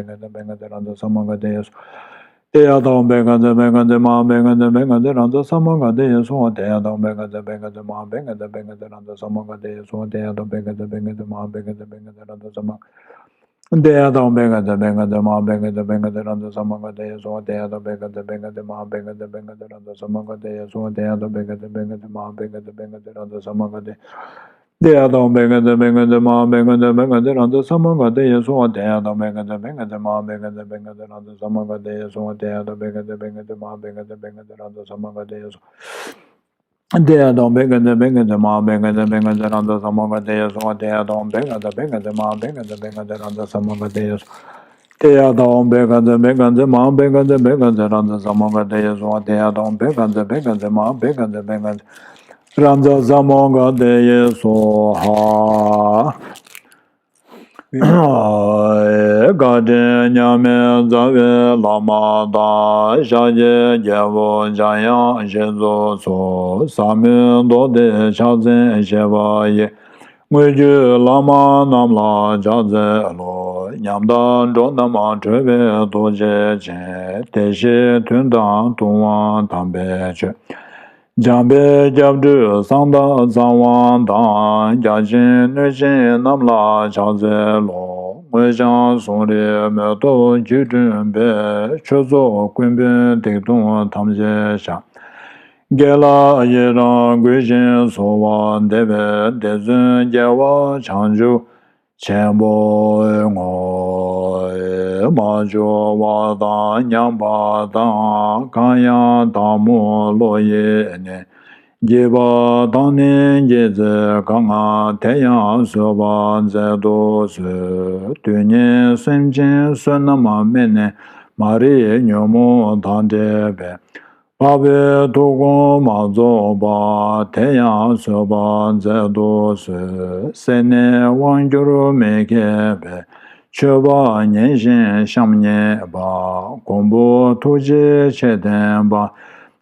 བྷཻ་ཥ་ཛྱ་བྷཻ་ཥ་ཛྱ་ས་མ་ག་དེ་ཡེ་སྭཱ་ཧཱ། ཏདྱ་ཐཱ་ཨོཾ་བྷཻ་ཥ་ཛྱ་བྷཻ་ཥ་ཛྱ་མ་ཧཱ་བྷཻ་ཥ་ཛྱ་བྷཻ་ཥ་ཛྱ་རཱ་ཛ་ས་མ་ག་དེ་ཡེ་སྭཱ་ཧཱ། ཏདྱ་ཐཱ་ཨོཾ་བྷཻ་ཥ་ཛྱ་བྷཻ་ཥ་ཛྱ་མ་ཧཱ་བྷཻ་ཥ་ཛྱ་བྷཻ་ཥ་ཛྱ་རཱ་ཛ་ས་མ་ག་དེ་ཡེ་སྭཱ་ཧཱ། ཏདྱ་ཐཱ་ཨོཾ་བྷཻ་ཥ་ཛྱ་བྷཻ་ཥ་ཛྱ་མ་ཧཱ་བྷཻ་ཥ་ཛྱ་བྷཻ་ཥ་ཛྱ་རཱ་ཛ་ས་མ། ཏདྱ་ཐཱ་ཨོཾ་བྷཻ་ཥ་ཛྱ་བྷཻ་ཥ་ཛྱ་མ་ཧཱ་བྷཻ་ཥ་ཛྱ་བྷཻ་ཥ་ཛྱ་རཱ་ཛ་ས་མ་ག་དེ་ཡེ་སྭཱ་ཧཱ། ཏདྱ་ཐཱ་ཨོཾ་བྷཻ་ཥ་ཛྱ་བྷཻ་ཥ་ཛྱ་མ་ཧཱ་བྷཻ་ཥ་ཛྱ་བྷཻ་ཥ་ཛྱ་རཱ་ཛ་ས་མ་ག་དེ་ཡེ་སྭཱ་ཧཱ། ཏདྱ་ཐཱ་ཨོཾ་བྷཻ་ཥ་ཛྱ་བྷཻ་ཥ་ཛྱ་མ་ཧཱ་བྷཻ་ཥ་ཛྱ་བྷཻ་ཥ་ཛྱ་རཱ་ཛ་ས་མ་ག་དེ། ཏདྱ་ཐཱ་ཨོཾ་བྷཻ་ཥ་ཛྱ་བྷཻ་ཥ་ཛྱ་མ་ཧཱ་བྷཻ་ཥ་ཛྱ་བྷཻ་ཥ་ཛྱ་རཱ་ཛ་ས་མ་ག་དེ་ཡེ་སྭཱ་ཧཱ། ཏདྱ་ཐཱ་ཨོཾ་བྷཻ་ཥ་ཛྱ་བྷཻ་ཥ་ཛྱ་མ་ཧཱ་བྷཻ་ཥ་ཛྱ་བྷཻ་ཥ་ཛྱ་རཱ་ཛ་ས་མ་ག་དེ་ཡེ་སྭཱ་ཧཱ། ཏདྱ་ཐཱ་ཨོཾ་བྷཻ་ཥ་ཛྱ་བྷཻ་ཥ་ཛྱ་མ་ཧཱ་བྷཻ་ཥ་ཛྱ་བྷཻ་ཥ་ཛྱ་རཱ་ཛ་ས་མ་ག་དེ་ཡེ་སྭཱ་ཧཱ། ཏདྱ་ཐཱ་ཨོཾ་བྷཻ་ཥ་ཛྱ་བྷཻ་ཥ་ཛྱ་མ་ཧཱ་བྷཻ་ཥ་ཛྱ་བྷཻ་ཥ་ཛྱ་རཱ་ཛ་ས་མ་ག་དེ་ཡེ་སྭཱ་ཧཱ། ཏདྱ་ཐཱ་ཨོཾ་བྷཻ་ཥ་ཛྱ་བྷཻ་ཥ་ཛྱ་མ་ཧཱ་བྷཻ་ཥ་ཛྱ་བྷཻ་ཥ་ཛྱ་རཱ་ཛ་ས་མ་ག་དེ་ཡེ་སྭཱ་ཧཱ། ཏདྱ་ཐཱ་ཨོཾ་བྷཻ་ཥ་ཛྱ་བྷཻ་ཥ་ཛྱ་མ་ཧཱ་བྷཻ་ཥ་ཛྱ་བྷཻ་ཥ་ཛྱ་རཱ་ཛ་ས་མ་ག་དེ་ཡེ་སྭཱ་ཧཱ། ཏདྱ་ཐཱ་ཨོཾ་བྷཻ་ཥ་ཛྱ་བྷཻ་ཥ་ཛྱ་མ་ཧཱ་བྷཻ་ཥ་ཛྱ་བྷཻ་ཥ་ཛྱ་རཱ་ཛ་ས་མ་ག་དེ་ཡེ་སྭཱ་ཧཱ། བཀའ་དྲིན་མཉམ་མེད་རྩ་བའི་བླ་མ་དང་། ཤཱཀྱའི་རྒྱལ་པོ་འཇམ་དབྱངས་ཞེས་སོགས་སུ། ཟབ་མོའི་མདོ་སྡེ་ཕྱག་འཚལ་བཞེས་པ་ཡི། དངོས་བརྒྱུད་བླ་མ་རྣམས་ལ་ཕྱག་འཚལ་ལོ། ཉམས་དང་འགྲོ་རྣམས་སྒྲོལ་བའི་རྡོ་རྗེ་ཅན། བདེ་གཤེགས་དོན་དམ་ཐུབ་དབང་དམ་པའི་ཆོས། འཇམ་དཔལ་སྐྱབས་འགྲོའི་གསང་བདག་ཚངས་དབང་དང་། བརྒྱ་བྱིན་གནོད་སྦྱིན་རྣམས་ལ་ཕྱག་འཚལ་ལོ། དངོས་བྱང་གསུང་རིགས་མེ་ཏོག་བཅུད་དྲངས་པའི། མཆོད་ཚོགས་ཀུན་ཕན་ཐིག་ཐུང་ཐམས་ཅད་བཤམས། དགེ་ལ་ཡི་རང་བསྐུལ་ཞིང་གསོལ་བ་འདེབས་པའི། བདེ་བརྩོན་དགེ་བ་བྱང་ཆུབ་ཆེན་པོའི་ངོ་། མ་བཅོལ་བ་དང་མཉམ་པ་དང་། གང་ཡང་དག་མོ་བློ་ཡིས་ནི། བགྱིས་པ་དང་ནི་བགྱིད་ཚེ་གང་། དེ་ཡང་བཟོད་པ་མཛད་དུ་གསོལ། དུས་ངན་སེམས་ཅན་བསོད་ནམས་དམན་ནི། མ་རིག་ཉོན་མོངས་དང་འདྲེས་པའི། འཕགས་པའི་ཐུགས་དགོངས་མ་རྫོགས་པ། དེ་ཡང་བཟོད་པ་མཛད་དུ་གསོལ། སེར་སྣའི་དབང་གྱུར་མི་མཁས་པའི། ཆོས་པ་ངན་ཞིང་གཤམ་ཉེ་བ། མགོན་པོ་ཐུགས་རྗེ་ཆེ་ལྡན་པ།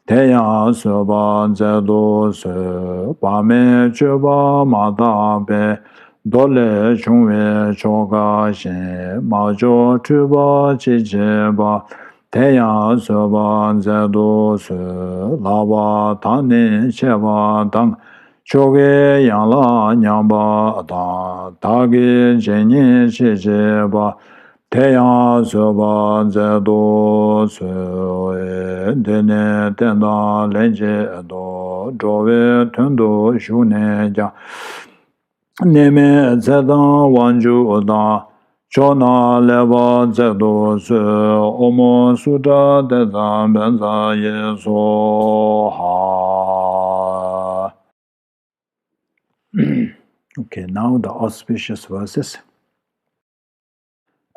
དེ་ཡང་བཟོད་པ་མཛད་དུ་གསོལ། བག་མེད་སྤྱོད་པ་མ་དག་པའི། མདོ་ལས་བྱུང་བའི་ཆོ་ག་བཞིན། མ་ལྕོགས་འཁྲུལ་པ་ཅི་མཆིས་པ། དེ་ཡང་བཟོད་པ་མཛད་དུ་གསོལ། ལག་པ་དག་ནི་ཆད་པ་དང་། ཆོ་གའི་ཡན་ལག་ཉམས་པ་དང་། བདག་གི་རྗེས་གཉེན་ཅི་མཆིས་པ། དེ་ཡང་བཟོད་པ་མཛད་དུ་གསོལ། འདི་ནི་བསྟན་དང་ལྷན་ཅིག་ཏུ། འགྲོ་བའི་དོན་དུ་ཞུགས་ནས་ཀྱང་། གནས་མལ་ཚེ་དང་དབང་ཕྱུག་དང་། ཕྱོགས་རྣམས་ལེགས་པར་མཛད་དུ་གསོལ། ཨོཾ་སཱུ་ཏྲ་ཏདྱ་ཐཱ་པཉྩ་ཡེ་སྭཱ་ཧཱ། Okay, now the auspicious verses.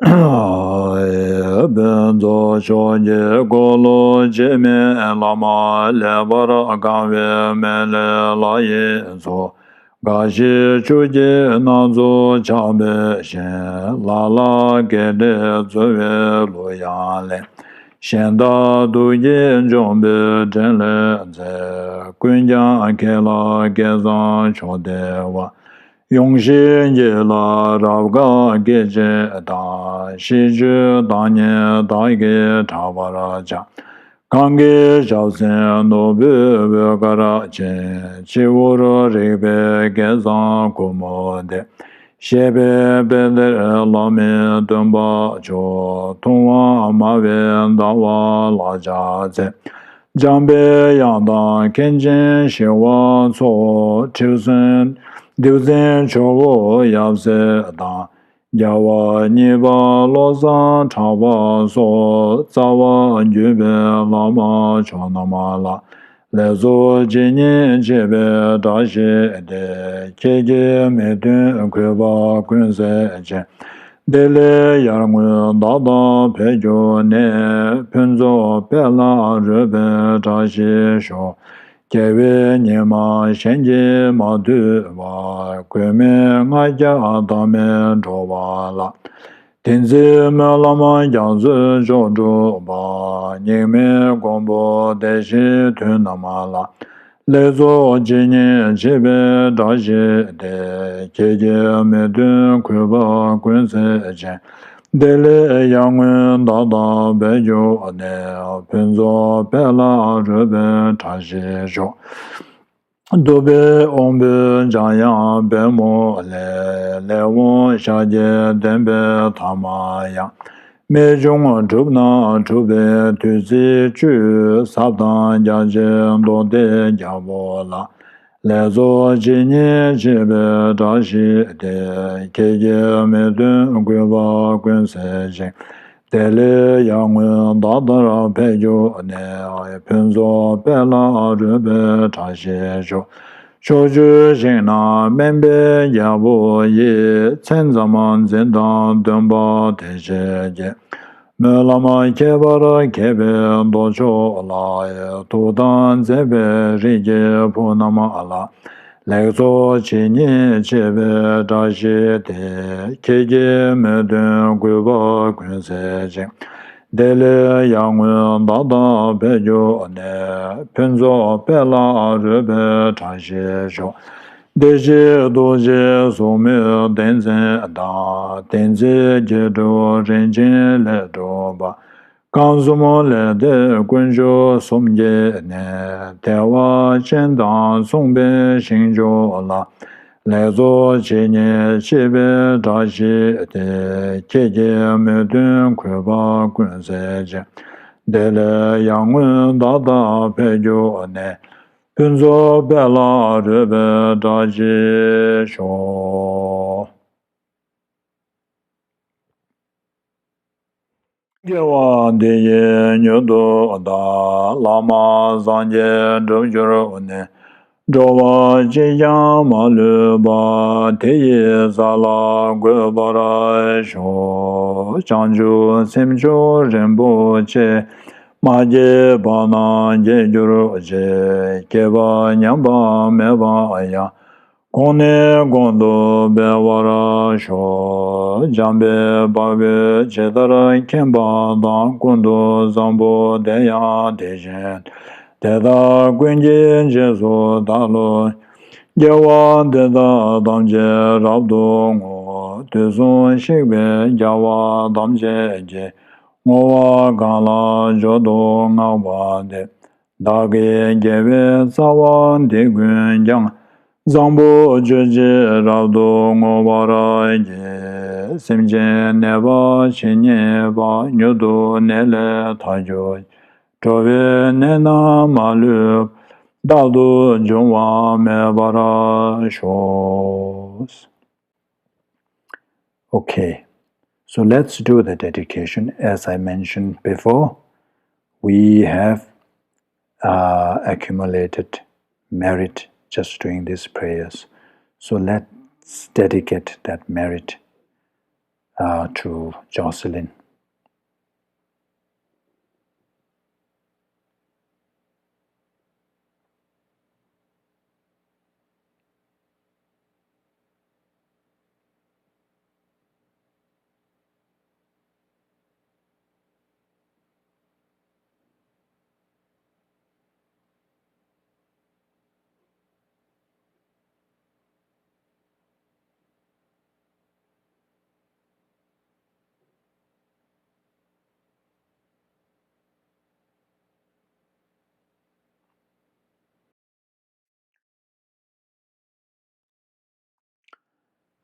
དཔལ་རྫོགས་མཆོག་གི་འཁོར་ལོ་འཆི་མེད་བླ་མ། ལེགས་པར་བཀང་བའི་མཎྜལ་ལ་ཡི་མཚོ། འགའ་ཞིག་ཆུ་སྐྱེས་སྣ་ཚོགས་ཆགས་པའི་ཞིང་། ལ་ལ་བགེགས་བསྐྲད་རྩོལ་བའི་གླུ་དབྱངས་ལེན། གཞན་དག་སྡུག་བསྔལ་འཇོམས་པའི་འཕྲིན་ལས་མཛད། ཀུན་ཀྱང་ཁྱེད་ལ་སྐལ་བཟང་མཆོག་སྟེར་བ། ཡོངས་ཤེས་ཀྱིས་ལ་རབ་དགའ་སྐད་ཅིག་དང་། ཤིས་བརྗོད་བདག་ཉིད་བདག་གིས་གྲགས་པར་བྱ། གང་གི་ཞབས་སེན་ནོར་བུའི་འོད་དཀར་ཅན། སྤྱི་བོར་རིག་པའི་སྐལ་བཟང་ཁུ་མུ་ཏའི། བཞད་པའི་དཔལ་སྟེར་ལྷ་མིའི་སྟོན་པ་མཆོག་ཐུབ་དབང་སྨྲ་བའི་ཟླ་བ་ལ་ཕྱག་འཚལ། འཇམ་པའི་དབྱངས་དང་མཁན་ཆེན་ཞི་བ་འཚོ། ཁྲི་སྲོང་ རྡེའུ་བཙན་ཇོ་བོ་ཡབ་སྲས་དང་། རྒྱལ་བ་གཉིས་པ་བློ་བཟང་གྲགས་པ་སོགས། རྩ་བ་བརྒྱུད་པའི་བླ་མ་མཆོག་རྣམས་ལ། ལེགས་ཚོགས་ཇི་སྙེད་མཆིས་པའི་བཀྲ་ཤིས་དེས། ཁྱེད་ཀྱི་མི་མཐུན་གུས་པ་ཀུན་སེལ་ཅིང་། བདེ་ལེགས་ཡར་ངོའི་ཟླ་ལྟར་འཕེལ་གྱུར་ནས། ཕུན་ཚོགས་དཔལ་ལ་རོལ་པའི་བཀྲ་ཤིས་ཤོག། རྒྱལ་བའི་ཉི་མ་གཞན་གྱིས་མ་ཐུལ་བར། གོས་མེད་ལྔ་བརྒྱ་དག་མེད་འགྲོ་བ་ལ། བསྟན་འཛིན་སྨོན་ལམ་རྒྱ་མཚོའི་མཆོག་འགྲུབ་པ། རྙིང་མའི་མགོན་པོ་བདེ་གཤེགས་མཐུ་རྣམས་ལ། ལེགས་ཚོགས་ཇི་སྙེད་མཆིས་པའི་བཀྲ་ཤིས་དེས། ཁྱེད་ཀྱི་མི་མཐུན་གུས་པ་ཀུན་སེལ་ཅིང་། བདེ་ལེགས་ཡར་ངོའི་ཟླ་ལྟར་འཕེལ་གྱུར་ནས། ཕུན་ཚོགས་དཔལ་ལ་རོལ་པའི་བཀྲ་ཤིས་ཤོག། བདུག་པའི་དབང་པོས་འཇམ་དབྱངས་པད་མོ་ལས། ལེགས་འོང་ཤཱཀྱའི་བསྟན་པའི་ཐ་མ་ཡང་། རྨད་བྱུང་གྲུབ་ན་གྲུབ་པའི་བདུད་རྩིའི་བཅུད། ཟབ་དང་རྒྱ་ཆེའི་མདོ་སྡེ་རྒྱལ་པོ་ལ། ལེགས་ཚོགས་ཇི་སྙེད་མཆིས་པའི་བཀྲ་ཤིས་དེས། ཁྱེད་ཀྱི་མི་མཐུན་གུས་པ་ཀུན་སེལ་ཞིང་། བདེ་ལེགས་ཡར་ངོའི་ཟླ་ལྟར་འཕེལ་གྱུར་ནས། ཕུན་ཚོགས་དཔལ་ལ་རོལ་པའི་བཀྲ་ཤིས་ཤོག། ཕྱོགས་བཅུའི་ཞིང་རྣམས་སྨན་པའི་རྒྱལ་པོ་ཡི། མཚན་ཙམ་འཛིན་དང་སྟོན་པ་བདེ་གཤེགས་ཀྱི། སྨོན་ལམ་ཁྱད་པར་མཁས་པའི་མདོ་མཆོག་ལ། ཐུགས་དམ་མཛད་པའི་རིགས་ཀྱི་བུ་རྣམས་ལ། ལེགས་ཚོགས་ཇི་སྙེད་མཆིས་པའི་བཀྲ་ཤིས་དེས། ཁྱེད་ཀྱི་མི་མཐུན་གུས་པ་ཀུན་སེལ་ཞིང་། བདེ་ལེགས་ཡར་ངོའི་ཟླ་ལྟར་འཕེལ་གྱུར་ནས། ཕུན་ཚོགས་དཔལ་ལ་རོལ་པའི་བཀྲ་ཤིས་ཤོག། བདེ་གཤེགས་རྡོ་རྗེ་གཟུགས་མོའི་བསྟན་འཛིན་དང་། བསྟན་འཛིན་རྒྱལ་སྲས་རིན་ཆེན་ལས་གྲུབ་པ། རྐང་གསུམ་ལས་འདས་དཀོན་མཆོག་གསུམ་གྱི་གནས། བདེ་བ་ཅན་དང་མཚུངས་པའི་ཞིང་མཆོག་ལ། ལེགས་ཚོགས་ཇི་སྙེད་མཆིས་པའི་བཀྲ་ཤིས་དེས། ཁྱེད་ཀྱི་མི་མཐུན་གུས་པ་ཀུན་སེལ་ཞིང་། བདེ་ལེགས་ཡར་ངོའི་ཟླ་ལྟར་འཕེལ་གྱུར་ནས། ཕུན་ཚོགས་དཔལ་ལ་རོལ་པའི་བཀྲ་ཤིས་ཤོག། དགེ་བ་འདི་ཡིས་མྱུར་དུ་བདག། བླ་མ་སངས་རྒྱས་འགྲུབ་གྱུར་ནས། འགྲོ་བ་གཅིག་ཀྱང་མ་ལུས་པ། དེ་ཡི་ས་ལ་འགོད་པར་ཤོག། བྱང་ཆུབ་སེམས་མཆོག་རིན་པོ་ཆེ། མ་སྐྱེས་པ་རྣམས་སྐྱེ་གྱུར་ཅིག། སྐྱེས་པ་ཉམས་པ་མེད་པ་ཡང་། གོང་ནས་གོང་དུ་འཕེལ་བར་ཤོག། འཇམ་དཔལ་དཔའ་བོས་ཇི་ལྟར་མཁྱེན་པ་དང་། ཀུན་ཏུ་བཟང་པོ་དེ་ཡང་དེ་བཞིན། དེ་དག་ཀུན་གྱི་རྗེས་སུ་བདག་སློབ། དགེ་བ་འདི་དག་ཐམས་ཅད་རབ་ཏུ་བསྔོ། དུས་གསུམ་གཤེགས་པའི་རྒྱལ་བ་ཐམས་ཅད་ཀྱིས། བསྔོ་བ་གང་ལ་མཆོག་ཏུ་བསྔགས་པ་དེས། བདག་གི་དགེ་བའི་རྩ་བ་འདི་ཀུན་ཀྱང་། བཟང་པོ་སྤྱོད་ཕྱིར་རབ་ཏུ་བསྔོ་བར་བགྱི། སེམས་ཅན་ནད་པ་ཇི་སྙེད་པ། མྱུར་དུ་ནད་ལས་ཐར་གྱུར། འགྲོ་བའི་ནད་རྣམས་མ་ལུས། རྟག་ཏུ་འབྱུང་བ་མེད་པར་ཤོག། Okay, so let's do the dedication. As I mentioned before, we have uh, accumulated merit just doing these prayers. So let's dedicate that merit uh, to Jocelyn.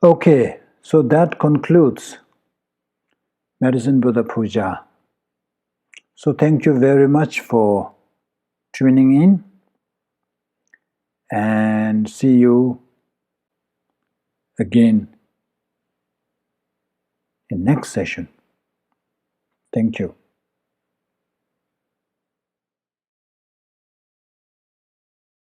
Okay, so that concludes Medicine Buddha Puja. So thank you very much for tuning in, and see you again in next session. Thank you.